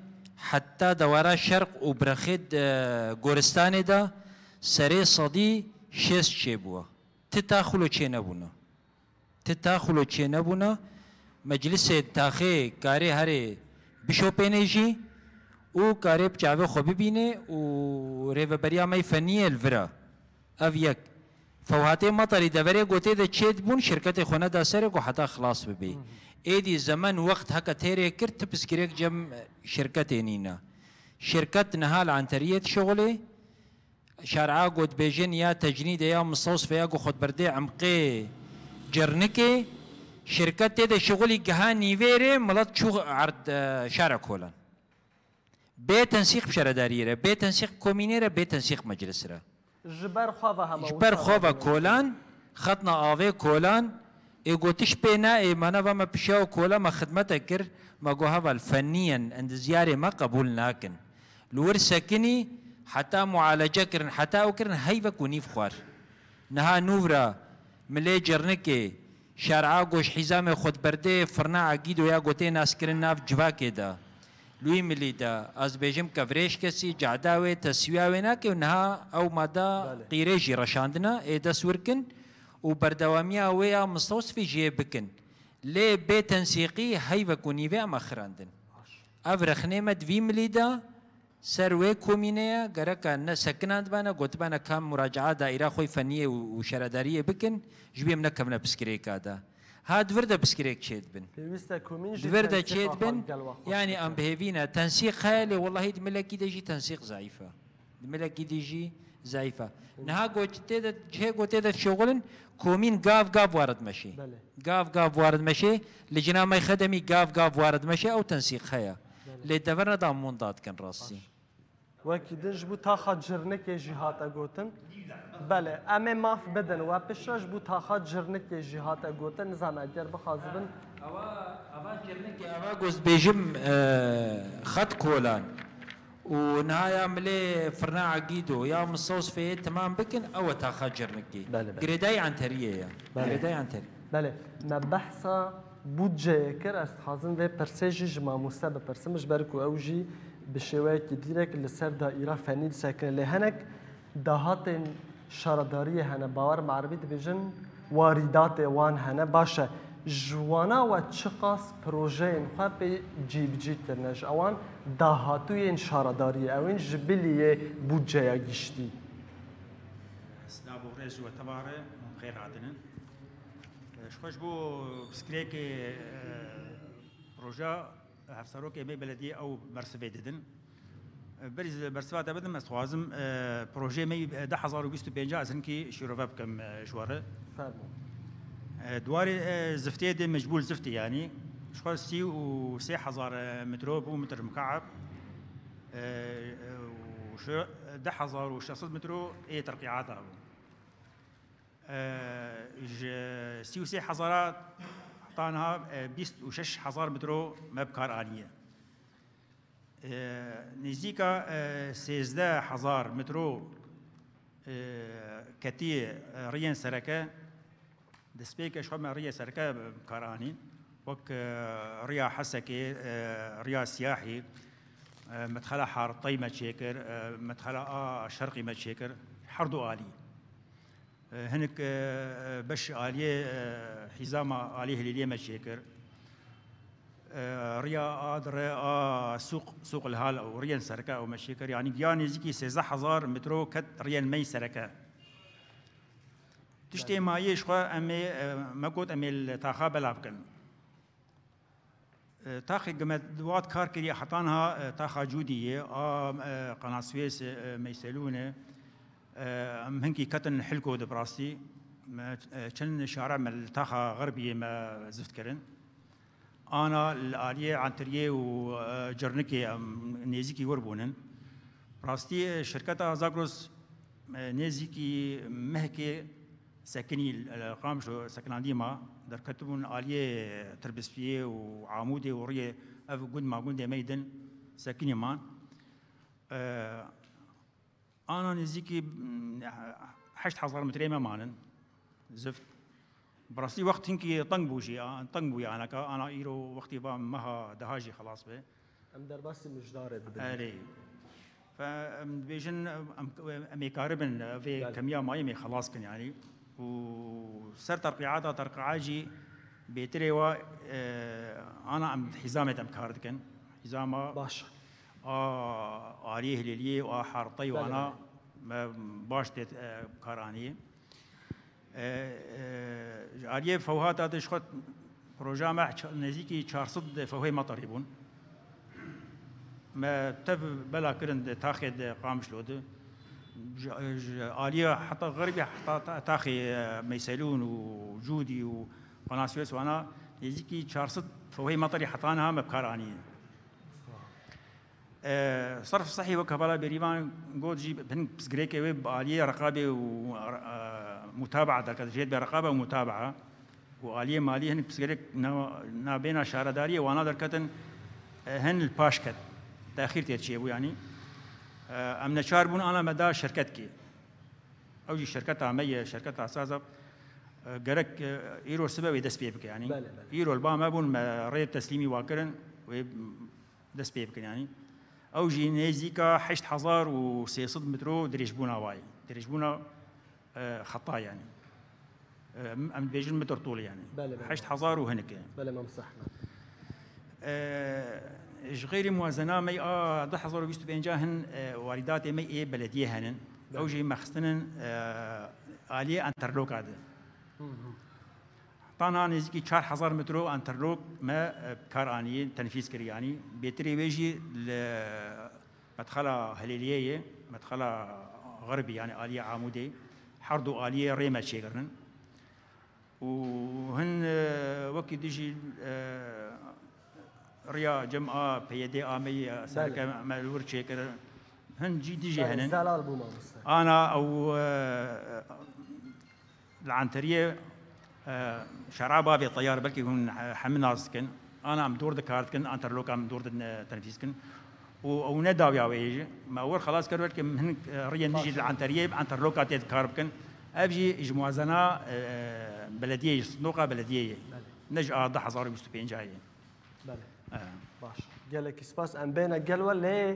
heta dewara Şerq û Birexê, e, Goristanê de serê sedî şêst çêbûye. Ti tax wilo çênebûne. Ti tax wilo çênebûna, meclisê taxê karê herê bişopênê jî û karê bi çavê xwe bibînê û rêveberiya me yê fenî yê li vir e. Ev yek. Fewhatê Meterî deverê gotê de çêdibûn, şirketê xwe neda serê ku heta xilas bibê. Êdî zemen wext heke têrê kir, ti piskirêk cem şirketê nîne. Şirket niha li Enteriyê dişixulê. Şer'a got bêjin ya tecnîdê ya mistewsfê ya ku xwe diberdê emqê Cernikê, şirket tê de şixulî giha nîvêrê milet çû erd, e, şara kolan. Bê tensîq bi şaredariyê re, bê tensîq bi komînê re, bê tensîq bi meclis re. Ji ber xwe ve hema Ji ber wisa xwe ve kolan, xetna avê kolan, Ê gotiş pê ne, ê me nava me pişiya û kola me xidmete kir, me got heval fenniyen endizyarê me qebûl nakin. Li wir sekinî, heta mualece kirin, heta ew kirin, heyvek û nîv xwar. Niha nûvra milê Cernikê, şer'a goş hîzamê xwe diberdê firna Agîdo ya gotê naskirin nav civakê de. Li wî milî de, ez dibêjim kevrêj kesî, cehda wê, teswiya wê nake û niha ew mada Belê. qîrê jî reşandine, ê dest wir kin û berdewamiya wê ya mistewsfî jê bikin. Lê bê tensîqî heyvek û nîvê em axirandin. Ev rexnê me di vî milî de ser wê komînê ye, gereka ne sekinandibane, gotibane ka muracaa daîra xwe yê feniyê û, û şaredariyê bikin, ji bî em nekevine piskirêka de. Ha di vir de piskirêk çêdibin. Pêwîst e komîn jî Di vir de tensîqa çêdibin, xwe gel we xweş yani bike. Em bi hêvî ne. Tensîq heye lê wellahî di milekî de jî tensîq zayîf e. Di milekî dî jî zayîf e. Niha got tê de, cihê got tê de şixulin, komîn gav gav warid meşê. Belê. Gav gav warid meşê, li cina me xedemî gav gav warid meşê, ew tensîq heye. Belê. Lê deverine da mûn dadikin rastî. Baş. Wekî din ji bo taxa Cirnikê jî hate gotin. Belê, em ê maf bidin we piştre ji bo taxa Cirnikê jî hate gotin. Nizam eger bixwazibin. Ava, ava Cirnikê, ava goz bêjim, e, xet kolan. Û niha ya milê firna Agîdo ya Misos feyê timam bikin, ew e taxa Cirnikê. Belê, belê. Girêdayî Enteriyê ye. Belê. Girêdayî Enteriyê. Belê, me behsa budceyê kir, ez dixwazim vê pirsê jî ji mamoste bipirsim, ji ber ku ew jî bi şêweyekî dîrek li ser daîra fenî disekine. Lê hinek dahatên şaredariyê hene, bawer me erebî dibêjin, warîdatê wan hene. Baş e, ji wana we çiqas projeyên xwe pê cîbicî kirine? Ji ewan dahatûyên şaredariyê, ew ên ji bilî yê budceya giştî? Silav oxir Ji we tevare hûn xêr hatinin. Ji xwe ji bo pirsgirêkê, e, proja hevserokê me belediyê ew bersivê didin. Berî bersiva te bidim, ez dixwazim, e, projeyê me yî, e, du hezar û bîst û pênc ez hinkî şîrove bikim, e, ji we re. Fermo. E, di warê, e, ziftê de mecbûl ziftê, yanî ji xwe sî û sê hezar metro bû, metr mikaeb. E, e, û şu du hezar û şeş sed metro ê terqîata bû. E, ji sî û sê hezara heta niha, e, bîst û şeş hezar metro me bi kar aniye. E, nêzîka, e, sêzdeh hezar metro, e, ketiye, e, riyên sereke, destpêke ji xwe me riyê sereke bi kar anîn. Wek, e, riya Hesekê, e, riya Siyahî, e, medxela Hariteyî me çêkir, e, medxela a Şerqî me çêkir, her du alî. E, hinek, e, e, beş aliyê, e, hîzama aliyê Hilêliyê me çêkir. E, riya a dire a sûq, sûq li hal û riyên sereke ew me çêkir. Yanî giya nêzîkî sêzdeh hezar metro ket riyên me yî sereke. Tiştê mayê ji xwe em ê, e, me got em ê li taxa belav bikin. E, taxê ku me di wat kar kiriye heta niha, e, taxa Cûdî ye, a, e, Qenaswês, e, Meyselûn e. E, em hinkî ketin hilko de bi rastî. Me, e, çend şare me li taxa Xerbiyê me zift kirin. Ana li aliyê Entiriyê û, e, Cirnikê em nêzîkî wir bûnin. Rastî, e, şirketa Zagros, e, nêzîkî mehkê sekinî, e, Qamişlo sekinandî ma, derketibûn aliyê Tirbispiyê û Amûdê û riyê ev gund ma gundê me yî din sekinî man. E, Ana nêzîkî, mm, heşt hezar metreyê me manin. Zift. Bi rastî wext hinkî teng bû jî, a, teng bûye aneka. Ana îro wextî va meha deha jî xelas be. Em derbasî mijdarê dibin. Erê. Fe, em dibêjin, em, em ê karibin vê Belê. kemiya mayê me xelas kin yanî. Û ser terqîata terqîa jî bêtirê wa, e, ana em hîzamê de em kar dikin. Hîzama Baş. a aliyê Hilêliyê û a Hariteyê Belê, wana belê. me baş tê, e, kar aniyê. E, e, ji aliyê fewhata de ji xwe proja me ç-, nêzîkî çar sed fewhê meterî bûn. Me tev bela kirin di taxê di Qamişlo de. Ji, ji aliyê heta Xerbî heta ta-, taxê, e, Meyselûn û Cûdî û Qenaswês wana nêzîkî çar sed fewhê meterî heta niha me bi kar aniye. E, Serf Sehî wek hevala Bêrîvan got jî hin pirsgirêkê wê bi aliyê Reqabê û, e, mutabaa derket. Jê dibe Reqabe û mutabaa. Û aliyê malî hin pirsgirêk na-, nabêna şaredariyê wana derketin, e, hin li paş ket. Texîr tê çêbû yanî. E, em neçar bûn ana me da şirketkê. Ew jî şirketa me ye, şirketa Sazab. E, gerek, e, îro sibe wê dest pê bike yanî. Belê, belê. Îro li ba me bûn, me rê teslîmî wa kirin, wê dest pê bikin yanî. Ew jî nêzîka heşt hezar û sê sed metro dirêjbûna wayê. Dirêjbûna, e, xeta yanî. E, em, em dibêjin metr tûl yanî. Belê, belê. Heşt hezar û hinek e. Belê, Mam Sehmet. E, ji xeyrî muwazena me a du hezar û bîst û pênc hin, e, warîdatê me ê belediyê henin. Belê. Ew jî me xistinin, e, aliyê enterloka de. Hı hı. Tana nêzîkî çar hezar metro enterlok me, e, bi kar anî, tenfîz kir yanî. Bêtirê wê jî li medxela Hilêliyê ye, medxela Xerbî, yanî aliyê Amûdê. Her du aliyê rê me çêkirin. Û hin, e, wekî dijî, e, riya cem a P Y D a me yê sereke Belê. me li wir çêkir. Hin cî dijî Belê, henin. Zelal bû mamoste. Ana ew, e, Li Enteriyê, e, şeraba bê teyar, belkî hûn he-, hemî nas dikin. Ana em dor di kar dikin, enterloka em dor di ne-, tenfîz kin. Û ew ne dawiya wê jî. Me wir xelas kir, belkî em hin, e, riyên dijî li Enteriyê bi enterloka tê di kar bikin. Ev jî ji muwazena, e, belediyê, ji sindoqa belediyê ye. Belê. Ne ji a du hezar û bîst û pênc ye. Belê. E. Baş. Gelekî spas. Em bêne gel we lê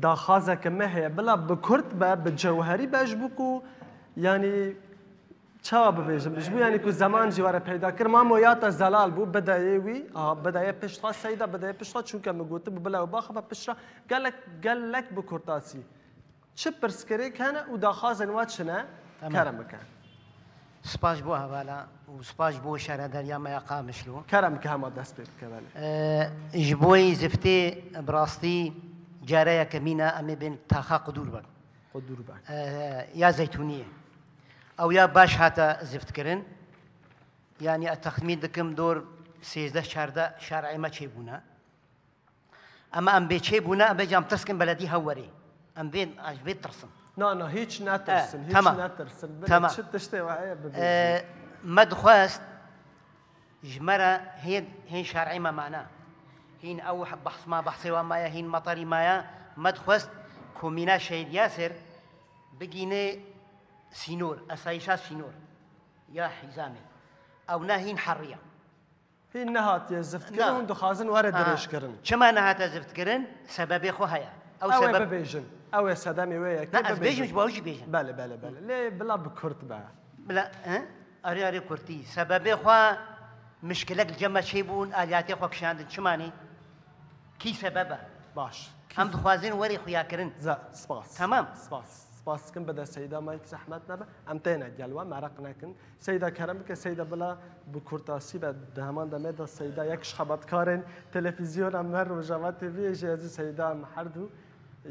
daxwazeke me heye. Bila bi kurt be, bi cewherî be ji bo ku, yanî, çawa bibêjim? Ji bo, yanî, ku zeman jî were peyda kir. Mamo ya te zelal bû, bideyê wî, aha, bideyê pişt xwe, seyda bideyê pişt xwe, çunke min gotibû bila ew baxwe pişt re. Gelek, gelek bi kurtasî. Çi pirsgirêk hene û daxwazên we çi ne? Tamam. Kerem bike. Spas ji bo hevala û spas ji bo şaredariya me ya Qamişlo. Kerem ke hema dest pê bike, belê. Ji bo yî ziftê bi rastî cara yekemîn e, em ê bên taxa Qudûrbek. Qudûrbek. Ya Zeytûniyê. Ew ya baş hate ziftkirin. Yanî ez texmîn dikim dor sêzdeh çardeh şarê me çêbûne. Ema em bê çêbûne, em bêjam tirskin beledî hew werê. Em vê, ez vê tirsim. Na, na, hiç netirsin, Eh, hiç tamam. netirsin. Bilê Tamam. çi tiştê we heye bibêjin. Eh, me dixwest ji me re hên, hên şarê me mane. Hîn ew behs ma, behsê wan maye, hîn metarî maye. Me dixwest komîna Şehîd Yasir bigîne sînor, esayîşa sînor ya hîzamê. Ew ne hîn heriya. Hîn nehatiye ziftkirin Na. û dixwazin were Ha. dirêjkirin. Çima nehate ziftkirin? Sebebê xwe heye. Ew Ew ê sebeb bibêjin. Ew ê sedemê wê yekê Na, ez bêjim bibêjin. ji bo ew jî bêjin. Belê, belê, belê. Lê bila bi kurt be. Bila, he? Arê, arê kurtî. Sebebê xwe mişkilek li cem me çêbûn, aliyatê xwe kişandin. Çima ne? Kî sebeb e? Baş. Em dixwazin werê xuyakirin. Za, spas. Tamam. Spas. Spas dikim bide Seyda Mayk zehmet nebe. Em têne gel we, meraq nekin. Seyda kerem bike, Seyda bila bi kurtasî be, di heman demê de Seyda yek ji xebatkarên televîzyona me Rojava T V'yê jî, ez û Seyda em her du,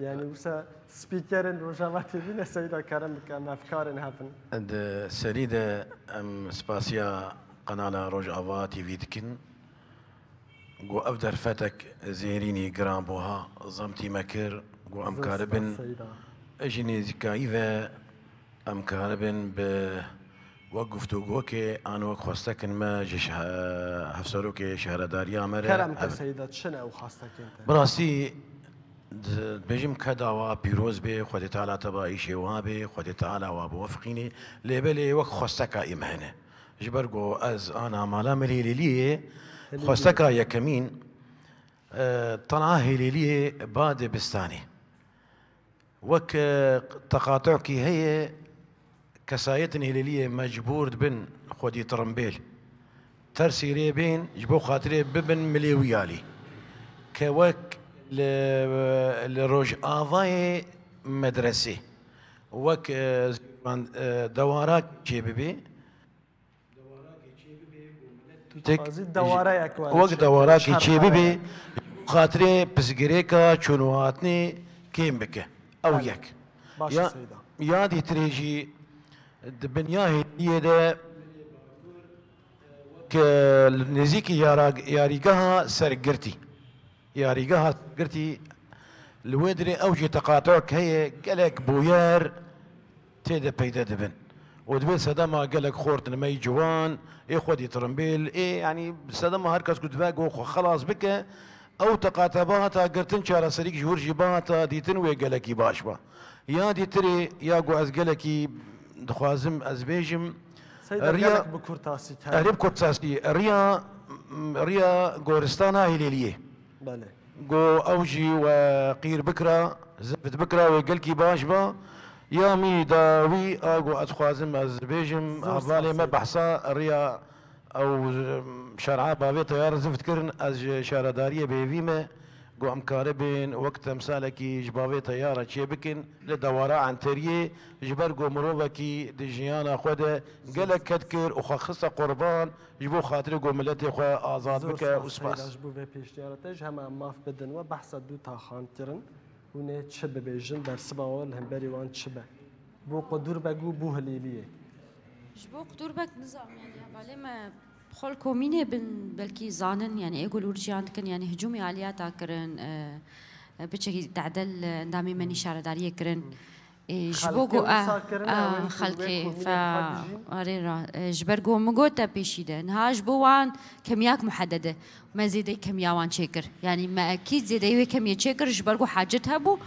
yanî wisa spîkerên Rojava T V ne, Seyda kerem bike, em hevkarên hev in. Di serî de em spasiya qenala Rojava T V dikin. Ku ev derfetek zêrînî giranbuha zemtî me kir, ku em Zor karibin spas Seyda. ji nêzîkayî ve em karibin bi wek guftûgokê an wek xwestekên me ji şe-, hevserokê şehredariya me re Kerem ke ev Seyda, çi ne ew xwestekên te? Bi rastî, di-, dibêjim ke dawa pîroz bê, Xwedê Teala teba îşê wa bê, Xwedê Teala wa biwefiqînê, lê belê wek xwesteka ê me hene. Ji ber ku ez ana mala min Hêlêliyê, Hêlêliyê. xwesteka yekemîn, e, tena Hêlêliyê ba dibistanê. Wek, e, teqatukî heye, kesayetên Hêlêliyê mecbûr dibin xwedî tirimbêl. Tersî rê bên, ji bo xatirê bibin milê wî alî. Ke wek li, li Rojavayê medresê, wek, e, e, dewara çêbibê, Tu Tek dixwazî dewareyek were wek çêkir, dewarakî çê bibe, xatirê pirsgirêka çûn û hatinê kêm bike. Ew Belê. yek. Baş e Ya, Seyda. ya dîtirê jî di binya hêdiyê de ke li nêzîkî yara-, yarîgeha sergirtî. Yarîgeha girtî li wê dirê ew jî teqatuk heye, gelek bûyer tê de peyde dibin. Û dibê sedema gelek xort in me yî ciwan, ê xwedî tirimbêl, ê, yanî sedema her kes ku dibe ku xwe xelas bike, ew teqate bihata girtin çareserîk ji wir jî bihata dîtin wê gelekî baş ba. Ya dîtirê ya ku ez gelekî dixwazim ez bêjim, Seyda riya gelek bi kurtasî kar. Erê bi kurtasî, riya, riya goristana Hêlêliyê. Belê. Go ew jî we qîr bikira, zift bikira, wê gelkî baş ba. Ya mî dawî, a go ez dixwazim ez bêjim, Zor hevalê me spas e. behsa riya ew şer'a bavê teyar zift kirin, ez ji şaredariyê bêvî me, go em karibin wek temsalekî ji bavê teyara çê bikin li dewara Enteriyê, ji ber go mirovekî di jiyana xwe de gelek ked kir û xwe xiste qurban, ji bo xatirê ku miletê xwe azad Zor bike û spas, spas. Seyda, ji bo vê pêşniyara te, ji hema em maf bidin we, behsa du taxan kirin. Hûn ê çi bibêjin, bersiva we li hemberî wan çi be? Bo Qudûrbek û bo Hilêliyê. Ji bo Qudûrbek nizam, yani, hevalê me xwe li komînê bin, belkî zanin, yani, ê ku li wir jiyan dikin, yani, hicûmê aliyata kirin, e, e, piçekî tedel, e, endamê me nî şaredariyê kirin. Ê, ji bo Xelkê ku, wisa a, kirine, a, ew ên ku li wê xelkê, komînê fe, xwe dijîn? Arê ra, e, ji ber ku min got te pêşî de. Niha ji bo wan kemiyak muhedede. Me zêdeyî kemiya wan çêkir. Yanî me ekîd zêdeyî wê kemiyê çêkir, ji ber ku hacet hebû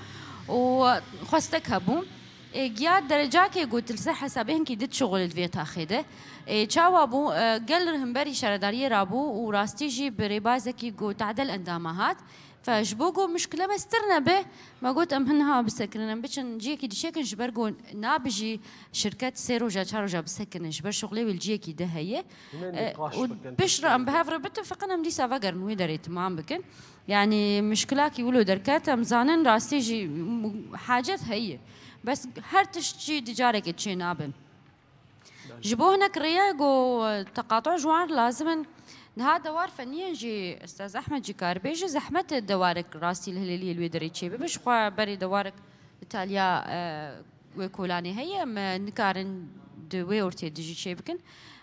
û xwestek hebû. Ê, giya derecakê ku tu li ser hesabê hinkî dit şixulê di vê taxê de. Ê, çawa bû? E, gel himberî şaredariyê rabû û rastî jî bi rêbazekî ku tedel endama hat. Fe ji bo ku muşkile me stir nebe, me got, em hin niha bisekinin, em biçin ciyekî diçêkin, ji ber ku nabijî şirket sê roja, çar roja bisekinin, ji ber şixulê wê li ciyekî di heye. Hûn ê E, nîqaş û bikin, piştre em bi hev re bitin, feqet em dîsa vegerin wê derê timam bikin. Yani muşkilakî wilo derket, em zanin rastî jî mu-, hacet heye. Bes her tişt jî di carekê çê nabin. Ji bo hinek rêya ku teqato ji wan lazim in. Niha dewar feniyên jî, Estaz Ehmed jî kar bêje, zehmet e dewarek rastî li Hilêliyê li wê derê çêbibe. Ji xwe berê dewarek li taliya, e, wê kolanê heye, em, e, nikarin di wê ortê de jî çêbikin.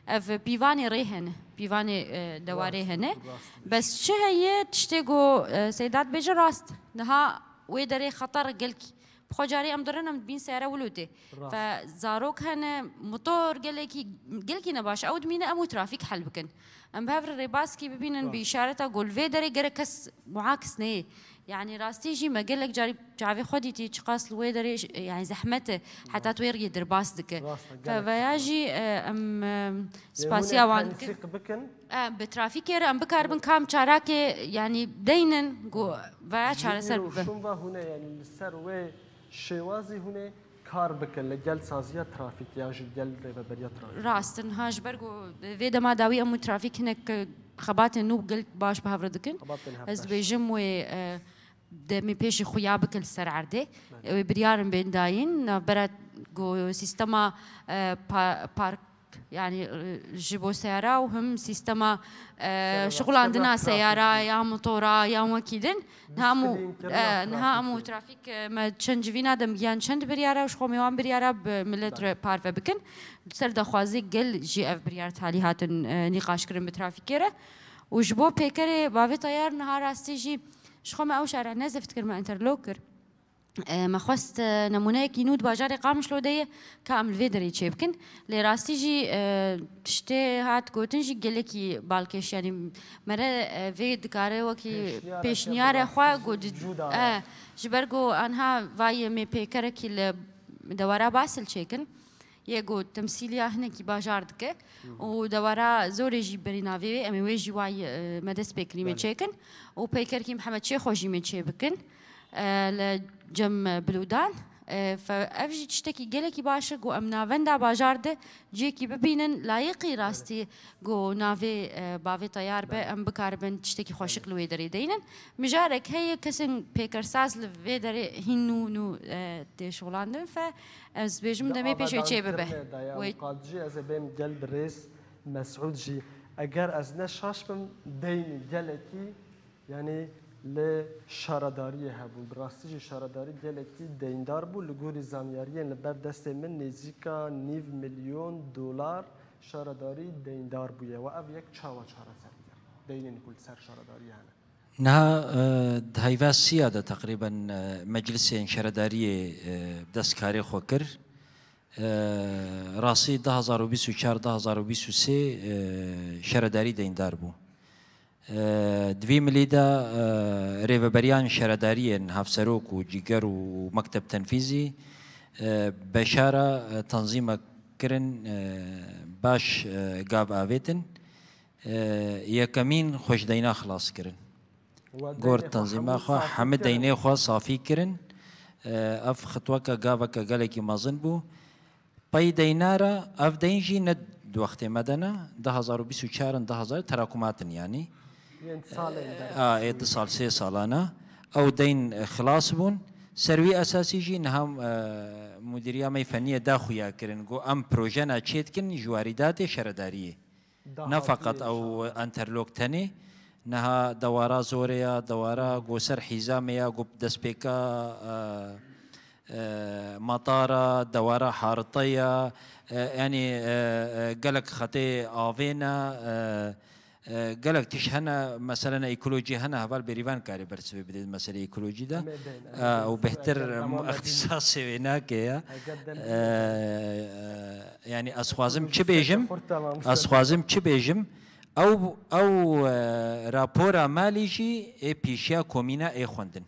Ev pîvanê rê hene, pîvanê, e, dewarê hene. Bes çi heye, tiştê ku, e, Seyda dibêje rast. Niha wê derê xeter gelkî. Bi xwe carê em dirin, em dibîn seyare wilo tê. Fe zarok hene, motor gelekî, gelekî ne baş. Ew dimîne em û trafîk hel bikin. Em bi hev re rêbaskî bibînin, bi îşareta ku li vê derê gerek kes muakis neyê. Yanî rastî jî me gelek carî çavê xwe dîtî, çiqas li wê derê j-, yanî zehmet e, heta tu wê riyê derbas dike. Fe veya jî, e, em, e, spasiya wan dikin. E, bi trafîkê re em bikaribin kam çalakê, yanî deynin ku veya çareser bibe. Şûn ve hûn e, yanî li ser wê şêwazî hûn ê kar bikin li gel saziya trafîkê yan jî gel rêveberiya trafîkê? Rast in, ha, ji ber ku vê dema dawî em û trafîk hinek, e, xebatên nû gel baş bi hev re dikin. Xebatên hev Ez baş. dibêjim wê, e, demê pêşî xuya bikin li ser erdê. Belê. Wê biryarin bên dayîn, navbera ku sîstema, e, pa-, park, yanî, e, ji bo seyara û him sîstema, e, Seyara şixulandina seyara trafîkê. ya motora yan wekî din. Niha em û, Disiplînkirina e, niha em û trafîkê. trafîk, e, me çend civîna de em giyan çend biryara û ji xwe em ê wan biryara bi millet re parve bikin. Belê. Ser daxwazê gel jî ev biryar talî hatin, e, nîqaşkirin bi trafîkê re. Û ji bo pêkerê bavê teyar niha rastî jî ji xwe me ew şara nezif dikir, me interlok kir. E, me xwest, e, nemûneyekî nû di bajarê Qamişlo de ye, ka em li vê derê çêbikin. Lê rastî jî, e, tiştê hat gotin jî gelekî balkêş, yanî mere, e, vê dikare wekî Pêşniyareke pêşniyare xwe belaxî got, cuda e, ye. ji ber ku anha vayê me pêkerekî li dewara Basil çêkin. Yê ku temsîliya hinekî bajar dike Hı hı. û dewara zorê jî berî navê wê, em ê wê jî way, e, me dest pê kirî me Belê. çêkin û peykerkî Mihemed Çêxo jî me çê bikin, e, li cem, e, Bilûdan. E, fe-, ev jî tiştekî gelekî baş e ku em navenda bajar de cihekî bibînin, layiqî rastî ku navê, e, bavê teyar be, Belê. em bikaribin tiştekî xweşik Belê. li wê derê deynin. Mijarek heye kesên pêkersaz li vê derê hîn nû nû, e, tê şixulandin fe, Ez bêjim demê pêş wê çê bibe. Wê qadicî ez ê bêm gel bi rêz Mesûd jî. Eger ez ne şaş bim, deynî gelekî, yanî li şaredariyê hebû. Bi rastî jî şaredarî gelekî deyndar bû. Li gorî zanyariyên li ber destê min nêzîka nîv milyon dolar şaredarî deyndar bûye. We ev yek çawa çareser dike? Deynên ku li ser şaredariyê hene. Niha, e, di heyva siya de teqrîben, e, meclisên şaredariyê, e, dest karê xwe kir. E, rastî du hezar û bîst û çar, du hezar û bîst û sê, e, şaredarî deyndar bû. E, di vî milî de, e, rêveberiyan şaredariyên hevserok û cîger û mekteb tenfîzî, e, beşara, e, tenzîmek kirin, e, baş, e, gav avêtin. E, yekemîn xwe ji deyna xilas kirin. Gor tenzîma xwe hemî deynê xwe safî kirin. E, ev xitweke, gaveke gelekî mezin bû. Pey deyna re, ev deyn jî ne di wextê me de ne, du hezar û bîst û çar in, du hezar terakumat in yanî. Yên salên E, a, ê du sal, sê salana. Ew deyn, e, xilas bûn. Ser wî esasî jî niha, e, mudîriya me feniyê da xuya kirin. Got, em projena çê dikin ji warîdatê şaredariyê. Ne feqet ew enterlok tenê, niha dewara zorê ya, dewara go ser hîzamê ya, go destpêka, e, e, matara, dewara harite ya, e, yanî, e, e, gelek xetê avê ne, e, e, gelek tişt hene, meselen ekolojî hene, heval Bêrîvan karê bersivê bidê meselê ekolojî de. Em ê bên, em ê E, bên. û bêhtir Eger em ixtîsasê wê nake ya. Eger dem E, e, Yanî ez xwazim çi bêjim, ez xwazim çi bêjim, ew, ew, e, rapora malî jî ê pîşiya komîna ê xwendin.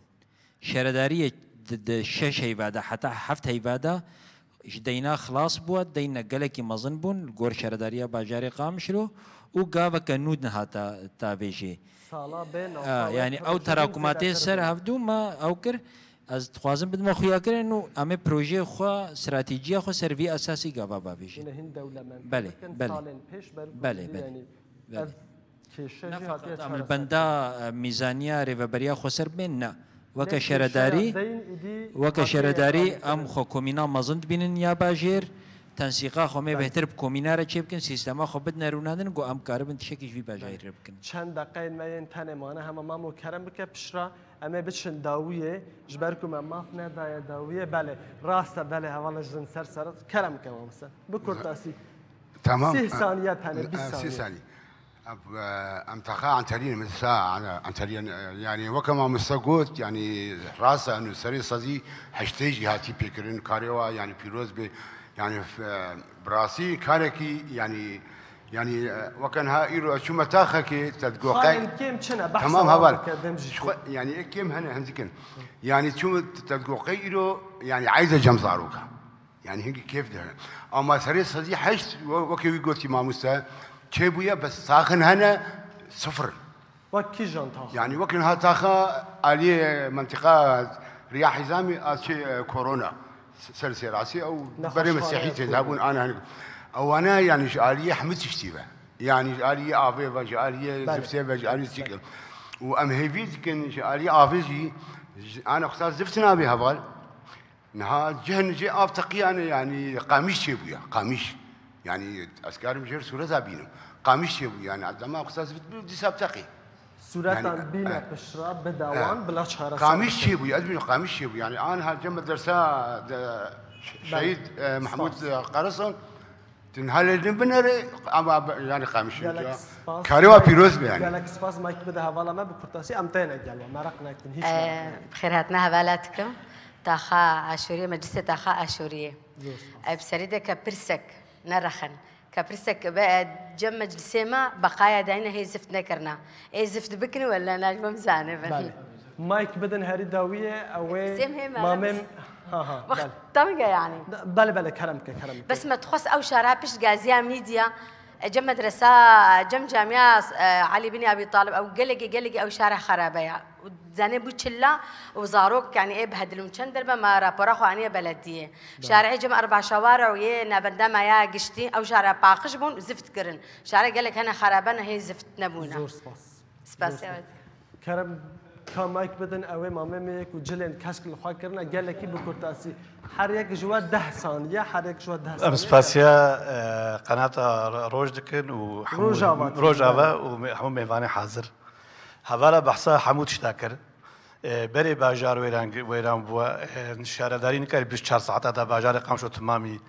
Şaredariyê di, di şeş heyva de heta heft heyva de ji deyna xilas bûye, deyne gelekî mezin bûn, li gor şaredariya bajarê Qamişlo û gaveke nû nehata tavê jê. Sala bê A, navxwe yanî ew projeyên terakumatê zêde ser kir bûn. Hevdû me ew kir. Ez dixwazim bidime xuyakirin û em ê projeyê xwe, stratejîya xwe ser vî esasî gava bavêjin. Hûn ê hin dewlemendtir Belê, bikin, belê. salên pêş ber ku Belê, jî, belê, yanî belê. ev kêşe Ne jî hatiye feqet em li çareser benda, e, mîzaniya rêveberiya xweser bên, ne. Weke Ne şaredarî, kêşeya deyn îdî weke hatiye şaredarî eqamê em kirin. xwe komîna mezin dibînin ya bajêr, tensîqa xwe mê Belê. bêhtir bi komîna re çêbikin, sîstema xwe bidine rûnandin, ku em karibin tiştekî ji vî bajarî Belê. re bikin. Çend deqeyên me yên tenê mane, hema mamo kerem bike pişra, em ê biçin dawiyê, ji ber ku me maf nedaye dawiyê. Belê, rast e, belê, hevala jin ser ser, kerem bike mamoste. Bi kurtasî. Tamam. Sî saniye tenê, bîst Sî saniye. saniye. Em, e, em taxa Antalya, mesela, Antalya, e, yani, weke mamoste got, yani, rast e, û serê sazî heştê jî hatî pêkirin, karê wa, yani, pîroz be, yani, f-, e, bi rastî karekî, yani, yani, e, weke niha îro ez çûme taxekê, te digo qey- Xalên kêm çi ne? Behsa Tamam, wan heval. bike, dem jî Ji xwe, yani, ê kêm hene, hemzikin. Yani, çûme te digo qey îro, yani, eyde cem zaroka. Yani hingî kêf dihene. Ama serê sazî heşt, we-, wekî wî gotî mamoste, çêbûye, bes taxin hene, sifir. Wek kîjan taxa? Yani wekî niha taxa aliyê mentiqa Riya Hizamî a çê, e, korona. Ser sêrasî ew Nexweşxane berê mesihî tê korona. dabûn ana hene. Ewana yani ji aliyê hemî tiştî ve. Yani ji aliyê avê ve, ji aliyê Belê. ziftê ve, ji aliyê çîk. Û em hêvî dikin ji aliyê avê jî, ji ana xisa zift nabê heval. Niha cih nicê av teqiyane, yani qamîş çêbûye, qamîş. Yani ez karim jêr sûreta bînim. Qamîş çêbûye, yani dema qisas bit, dîsa teqî. Sûretan Yani, bîne eh, pişra, bide eh, wan, bila çareser qamîş bikin. çêbûye, ez bînim qamîş çêbûye. Yani anha cem dersa de Belê. şehîd, eh, Mehmûd, Spas. eh, Qarasan, Din halê din binere, ama be-, yani qamişin Gelek ya. spas. Karê wa pîroz be yani. Gelek spas, mayk bide hevala me bi kurtasî, em têne gel we, meraq nekin, hiç Ee, meraq nekin. Bi xêr hatina hevala dikim. Taxa Aşûriyê, meclisê taxa Aşûriyê. Zor spas. Ev serî de ke pirsek nerexin. Ke pirsek be, cem meclisê me beqaya dayne hê zift nekirina. Ê zift bikin wele najmem zanibin. Belê. Mayk bidin herî dawiyê, ew ê Sêm hê me, mamê Ramiz. Ha, ha, Wext belê. teng e yani. Da-, belê, belê, kerem ke, kerem ke. Bes me dixwest ew şara pişt gaziya mîdya, e, cem medresa, cem camia, e, Elî bin Ebî Talib, ew gelekî, gelekî ew şara xerabe ya. Û zanê bû çilla û zarok, yani ê bihedilin. Çend derbe me rapora xwe aniye belediyê. Belê. Şarê cem Erbaşawar û yê navenda me ya giştî, ew şara paqij bûn û zift kirin. Şara gelek hene xerabe ne hê zift nebûne. Zor spas. Spas, Zor spas. evet. Kerem ka mayk bidin, ew ê mamê me yek û cilên kesk li xwe kirine, gelekî bi kurtasî. Her yek ji we deh saniye, her yek ji we deh saniye. Em spasiya, e, qenata Roj dikin û hemû Rojava dikin, Rojava belê. û me-, hemû mêvanê hazir. Hevala behsa hemû tişta kir. E, berê bajar wêran, wêran bûye. E, şaredarî nikare bîst çar saeta de bajarê Qamişlo timamî,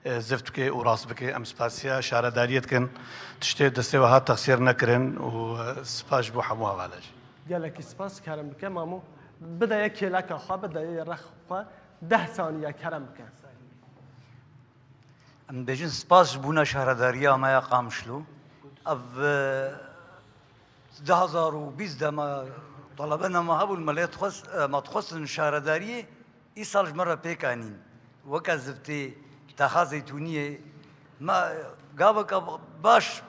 e, zift bike û rast bike. Em spasiya şaredariyê dikin. Tiştê destê we hat texsîr nekirin û, e, spas ji bo hemû hevala jî. Gelekî spas, kerem bike, mamo. Bide yê kêleka xwe, bide yê rex xwe. Deh saniye kerem bike. Em dibêjin spas ji bûna şaredariya me ya Qamişlo. Ev, e, du hazar û bîst de me talebena me hebûn, me lê dixwest, e, me dixwestin şaredariyê, îsal ji me re pêk anîn. Weke ziftê, taxa zeytûniyê, me gaveke baş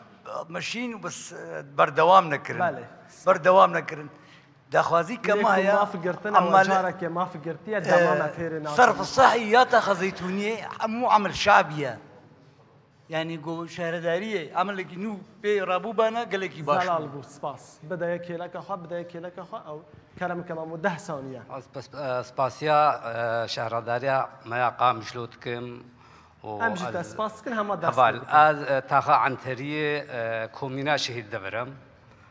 meşîn û bes, e, berdewam nekirin. Belê. Berdewam nekirin. Daxwazî ke Yê me ku heye, maf girtine, ama we le-, carekê maf girtiye, e, dema me têrê nakin. Serf sehî ya taxa zeytûniyê, hemû emel şabî ye. Yani ku şaredariyê emelekî nû pê rabûbana gelekî baş Zelal bû. bû, spas. Bide yê kêleka xwe, bide yê kêleka xwe, ew kerem ke mamo deh saniye. Spas-, e, spasiya, e, şehredariya me ya Qamişlo dikim û Em jî te ez spas dikin, hema dest Heval, pê dikin. ez, e, taxa Enteriyê, e, komîna Şehîd Devirim.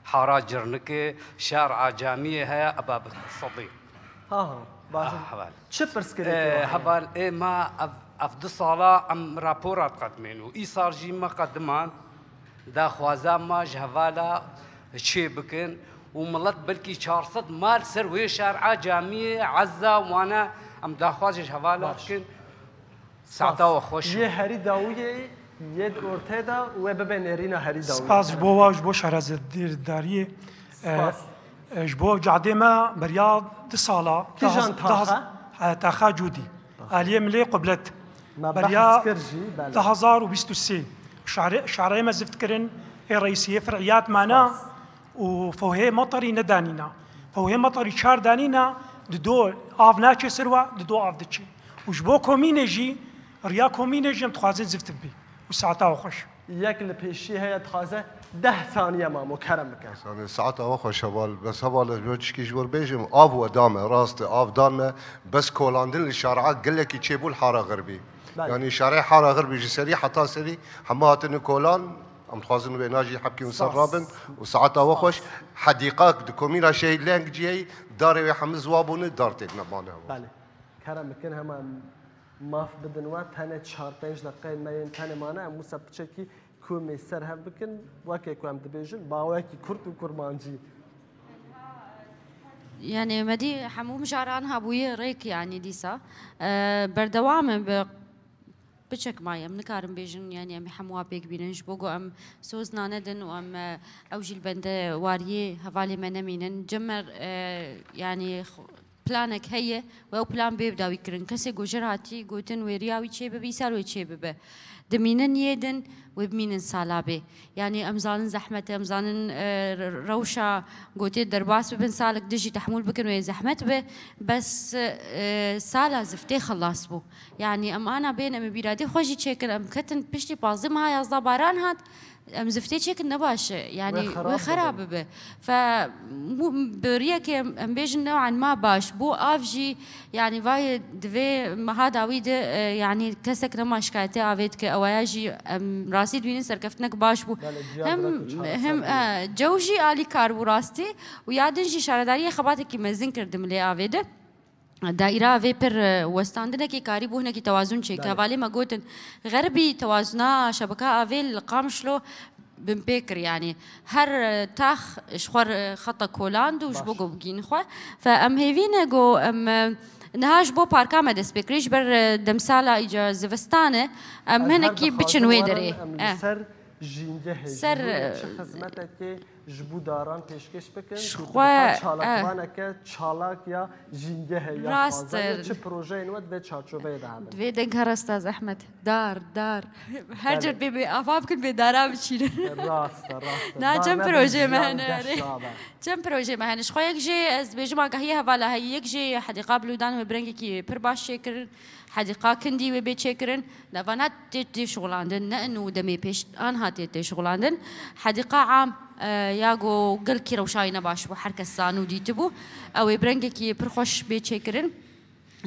Hara Cirnikê, şar a camiyê heye, eba bi sedî. Ha, ha, baş e. Ah, heval. Çi pirsgirêkê Ê, wa heye? Heval, ê ma ev, ev du sala em rapora diqedimên û îsal jî me qediman daxwaza ma ji hevala çê bikin û milet belkî çar sed mal ser wê şar a camiyê Ezza wana em daxwazê ji hevala Baş. dikin. Saeta we xweş. Yê herî dawiyê yê di ortê de wê bibe nêrîna herî dawiyê. Spas ji bo we û ji bo şaredariyê. Spas. E, e, ji bo cadê me beriya du sala, Kîjan dahaz-, taxa? dahaz-, e, taxa Cûdî. Aliyê Milê Qublet. Me Beriya behs kir jî, belê. du hazar û bîst û sê. Şare-, şareyê me zift kirin, ê reîsiyê fir'iyat mane. Spas. û fewhê meterî nedanîna. Fewhê meterî çar danîna, di do av naçe ser wa, di do av diçe. Û ji bo komînê jî, riya komînê jî em dixwazin zift bibî. Û saeta we xweş. Yek li pêşî heye, dixwaze deh saniye mamo, kerem bike. Saniye, saeta we xweş heval. Bes heval, ez bo çikî ji bo bêjim, av we da me, rast e, av dan me, bes kolandin li şareya gelekî çêbû li Hara Xirbî. Belê. Yanî şareya Hara Xirbî ji serî heta serî hema hatine kolan, em dixwazin wê najî hebkî hûn ser rabin û saeta we xweş. Hedîqa di komîna Şehîd Leng ciyê darê wê hemiz wa bûne, dar têk nemane heval. Belê. Kerem bikin, hema em maf bidin we, tenê çar pênc deqeyên me yên tenê mane, em wisa piçekî komê ser hev bikin, wekê ku em dibêjin, bawekî kurt û kurmancî. Yani Medî hemû mijaran hebûye rêk, yani dîsa, e, berdewam e bi piçek maye, em nikarin bêjin, yani em hemû pêk bînin, ji bo ku em soz nanedin û em, e, ew jî li bende wariyê hevalê me nemînin. Cemer, e, yani xwe planek heye û ew plan bê dawî kirin. Kesê ku jêr hatî gotin wê riya wî çê bibe, îsal wê çê bibe. Dimînin yê din, wê bimînin sala bê. Yanî em zanin zehmet e, em zanin, e, re-, rewşa gotê derbas bibin, salek dijî tehmûl bikin wê zehmet be. Bes, e, sala ziftê xelas bû. Yanî em ana bên em ê bîradê xwe jî çêkin, em ketin piştî pazdeh meha yazdeh baran hat, em ziftê çêkin ne baş e. Yanî wê xerab bibe. Fe bi riyekê em, em bêjin new'an ma baş bû. Av jî, yanî vayê di vê meha dawî de, e, yanî kesek nema şikayetê avê dike. Ewaya jî em rastî dibînin serkeftinek baş bû. Hem, hem, e, cew jî alîkar bû rastî û ya din jî şaredariyê xebatekî mezin kir di milê avê de. Daîra vê pir, e, westandinekî karî bû hinekî tewazun çêke. Hevalê me gotin, Xerbî tewazuna şebeka avê li Qamişlo binpê kir, yanî her, e, tax ji xwe re xeta koland û ji bo ku bigihînin xwe. Fe em hêvî ne ku em, e, niha ji bo parka me dest pê kirî, ji ber, e, demsala îca zivistan e, em hinekî biçin wê derê. Em li ser jîngehê, ser, ji bo çi xizmetekê ji bo daran pêşkêş bikin, ji xwe, çalakvaneke çalak ya jîngehê ya rast e. Çi projeyên we di vê çarçoveyê de hebin? Di vê dengha rasta zehmet. Dar, dar. Her cer bê, bê ava bikin, bê dara biçînin. Rast e, rast e. Na çend projeyê me hene. Çend projeyê me hene. Ji xwe yek jê ez dibêjim agahiyê hevala heyî, yek jê hedîqa Bilûdan wê bi rengekî pir baş çêkirin. Hedîqa Kindî wê bê çêkirin. Navana tê, tê şixulandin, ne ino demê pêş, anha tê, tê şixulandin. Hedîqa am, e, ya go gelkî rewşayî ne baş bû, her kes zan û dîtibû. Ew ê bi rengekî pir xweş bê çêkirin.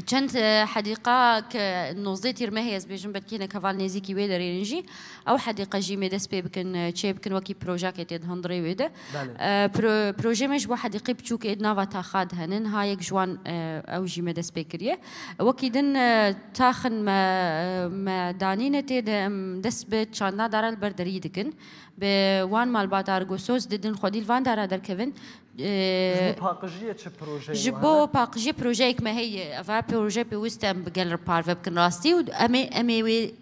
Çend, e, hedîqa ke nozdeh tîrmehê ez bêjim, belkî hinek heval nêzîkî wê derê in jî. Ew hedîqa jî mê dest pê bikin, e, çê bikin, wekî projeyekê tê di hundirê wê de. Belê. E, pro-, projeyê me ji bo hedîqê biçûk ê di nava taxa de hene. Niha yek ji wan, e, ew jî me dest pê kiriye. Wekî din, e, taxin me, me danîne tê de em dest bi çandina dara li ber derî dikin. Bi wan malbata ergo soz didin xwedî li van dara derkevin. E, ji bo paqijiyê çi projeyê ji bo paqijiyê projeyek me heye. Eva proje pêwist e em bi gel re parve bikin rastî û em ê, em ê wê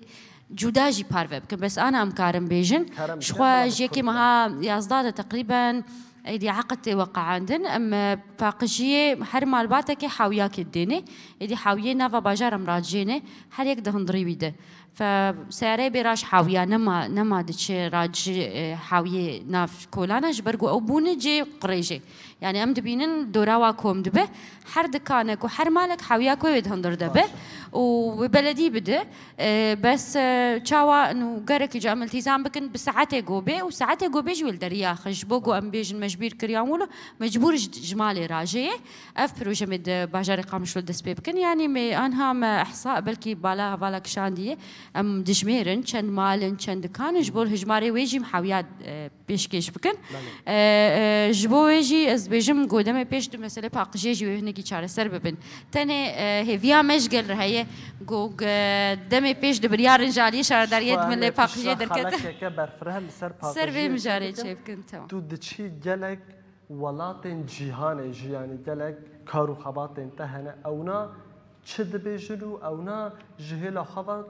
cuda jî parve bikin. Bes ana em karin bêjin. Ji xwe ji yekê meha yazdeh de teqrîben êdî eqd tê weqeandin. Em, e, paqijiyê her malbateke hawiyakê dênê. Êdî hawiyê nava bajar em racêne. Her yek di hundirî wî de. Fe seyareyê bê raş hawiya nema, nema diçe rac, e, hawiyê nav kolana ji ber ku ew bûne cê qirêjê. Yani em dibînin dora wa kom dibe. Her dikanek û her malek hawiya ku wê di hundir de be û wê beledî bide. E, bes, e, çawa nû gerekî ca em iltîzam bikin bi saetê gobê û saetê gobê jî wê li derî yaxin. Ji bo ku em bêjin mecbûr kiriyan wilo, mecbûr ji, ji malê rajê ye. Ev proje me di bajarê Qamişlo dest pê bikin. Yani me anha me ehsa belkî bala hevala kişandiye. Em dijmêrin çend mal in, çend dikan in. Ji bo hijmarê wê jî em hawiya, e, pêşkêş bikin. Belê. E, e, ji bo wê jî ez dibêjim ku demê pêş di meselê paqijê jî wê hinekî çareser bibin. Tenê, e, hêviya me ji gel re heye ku, e, demê pêş di biryar in ji aliyê şaredariyê di milê paqijê derket. Ser vê mijarê çê bikin, tamam. Tu diçî gelek welatên cîhanê jî, yanî gelek kar û xebatên te hene, ewna çi dibêjin û ewna ji hêla xwe ve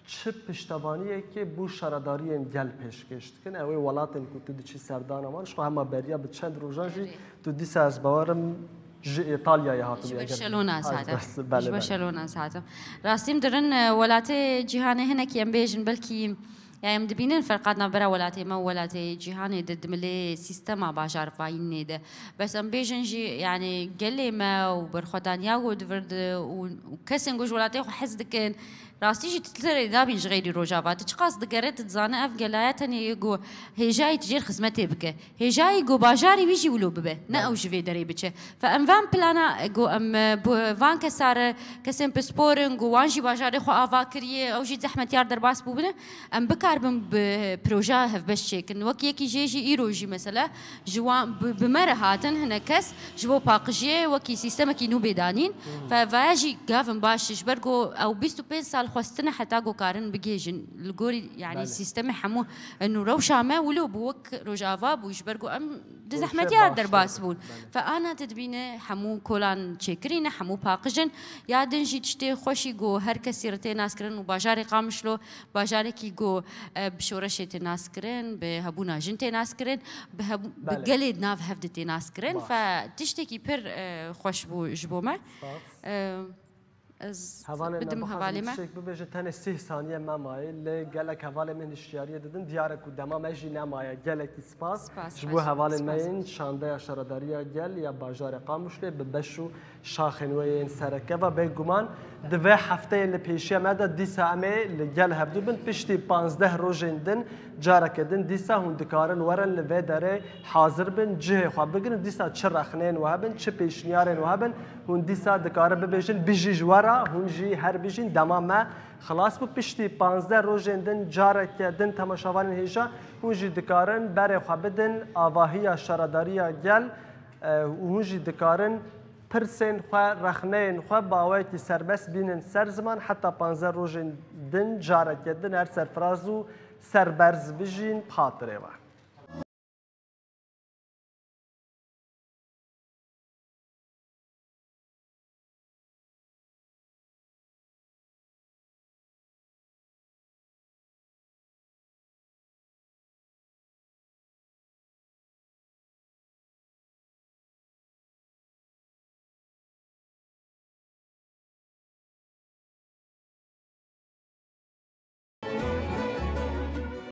çi piştevaniyekê bo şaredariyên gel pêşkêş dikin? Ew ê welatên ku tu diçî serdana wan, ji xwe hema beriya bi çend rojan jî, tu dîsa ez bawerim ji Îtalyayê hatibû. Ji Barcelona ez hatim. Ji Barcelona ez hatim. Rastî em dirin, e, welatê cîhanê hinekî em bêjin, belkî Ya em dibînin ferqat navbera welatê me û welatê cîhanê de di milê sîstema bajarvayînê de. Bes em bêjin jî, yani gelê me û berxwedaniya ku di vir de û, û kesên ku ji welatê xwe hez dikin, Rastî jî tu tirê nabîn ji xeyrî Rojava. Tu çiqas digere, tu dizane ev gelaya tenê yê ku hêjayî tu jêr xizmetê bike. Hêjayî ku bajarê wî jî wilo bibe. Ne ew ji vê derê biçe. Fe em van plana ku em, e, bi van kesa re kesên pispor in ku wan jî bajarê xwe ava kiriye, ew jî zehmetiyar derbas bûbine. Em bikaribin bi proja hevbeş çêkin. Wek yekî jê jî îro jî mesela ji wan bi, bi me re hatin hinek kes ji bo paqijiyê wekî sîstemekî nû bê danîn. Fe vaya jî gavin baş ji ber ku ew bîst û pênc sal xwestine heta ku karin bigihêjin. Li gorî yani Belê. Sîstemê hemû nû rewşa me wilo bû wek Rojava bû ji ber ku em di Rewşa zehmetiyar baş derbas derbas. Bûn. Belê. Fe ana te dibîne hemû kolan çêkirî ne, hemû paqij in. Ya din jî tiştê xweşî ku her kesî re tê naskirin û bajarê Qamişlo bajarekî ku, e, bi şoreşê tê naskirin, bi hebûna jin tê naskirin, bi hebû-, bi Belê. Gelê di nav hev de tê naskirin. Baş. Fe tiştekî pir, e, xweş bû ji bo me. Spas. E, ez Hevalên me bidim bixwazim hevalê me. Tiştek bibêje, tenê sih saniye me maye, lê gelek hevalên me hişyariyê didin, diyar e ku dema me jî nemaye. Gelekî spas. Spas, Ji bo spas, hevalên me spas. Yên şandeya şaredariya gel ya bajarê Qamişlê bi beş û şaxên wê yên sereke ve. Bêguman di vê hefteyê li pêşiya me de dîsa em ê li gel hevdû bin. Piştî panzdeh rojên din, careke din dîsa hûn dikarin werin li vê derê hazir bin, cihê xwe bigirin. Dîsa çi rexneyên we hebin, çi pêşniyarên we hebin, hûn dîsa dikarin bibêjin, bijî ji we re, hûn jî her bijîn. Dema me xilas bû. Piştî panzdeh rojên din, careke din temaşevanên hêja, hûn jî dikarin berê xwe bidin avahiya şaredariya gel, e, û hûn jî dikarin pirsên xwe, rexneyên xwe bi awayekî serbest bînin ser ziman. Heta panzdeh rojên din, careke din her serfiraz û serberz bijîn, bi xatirê we.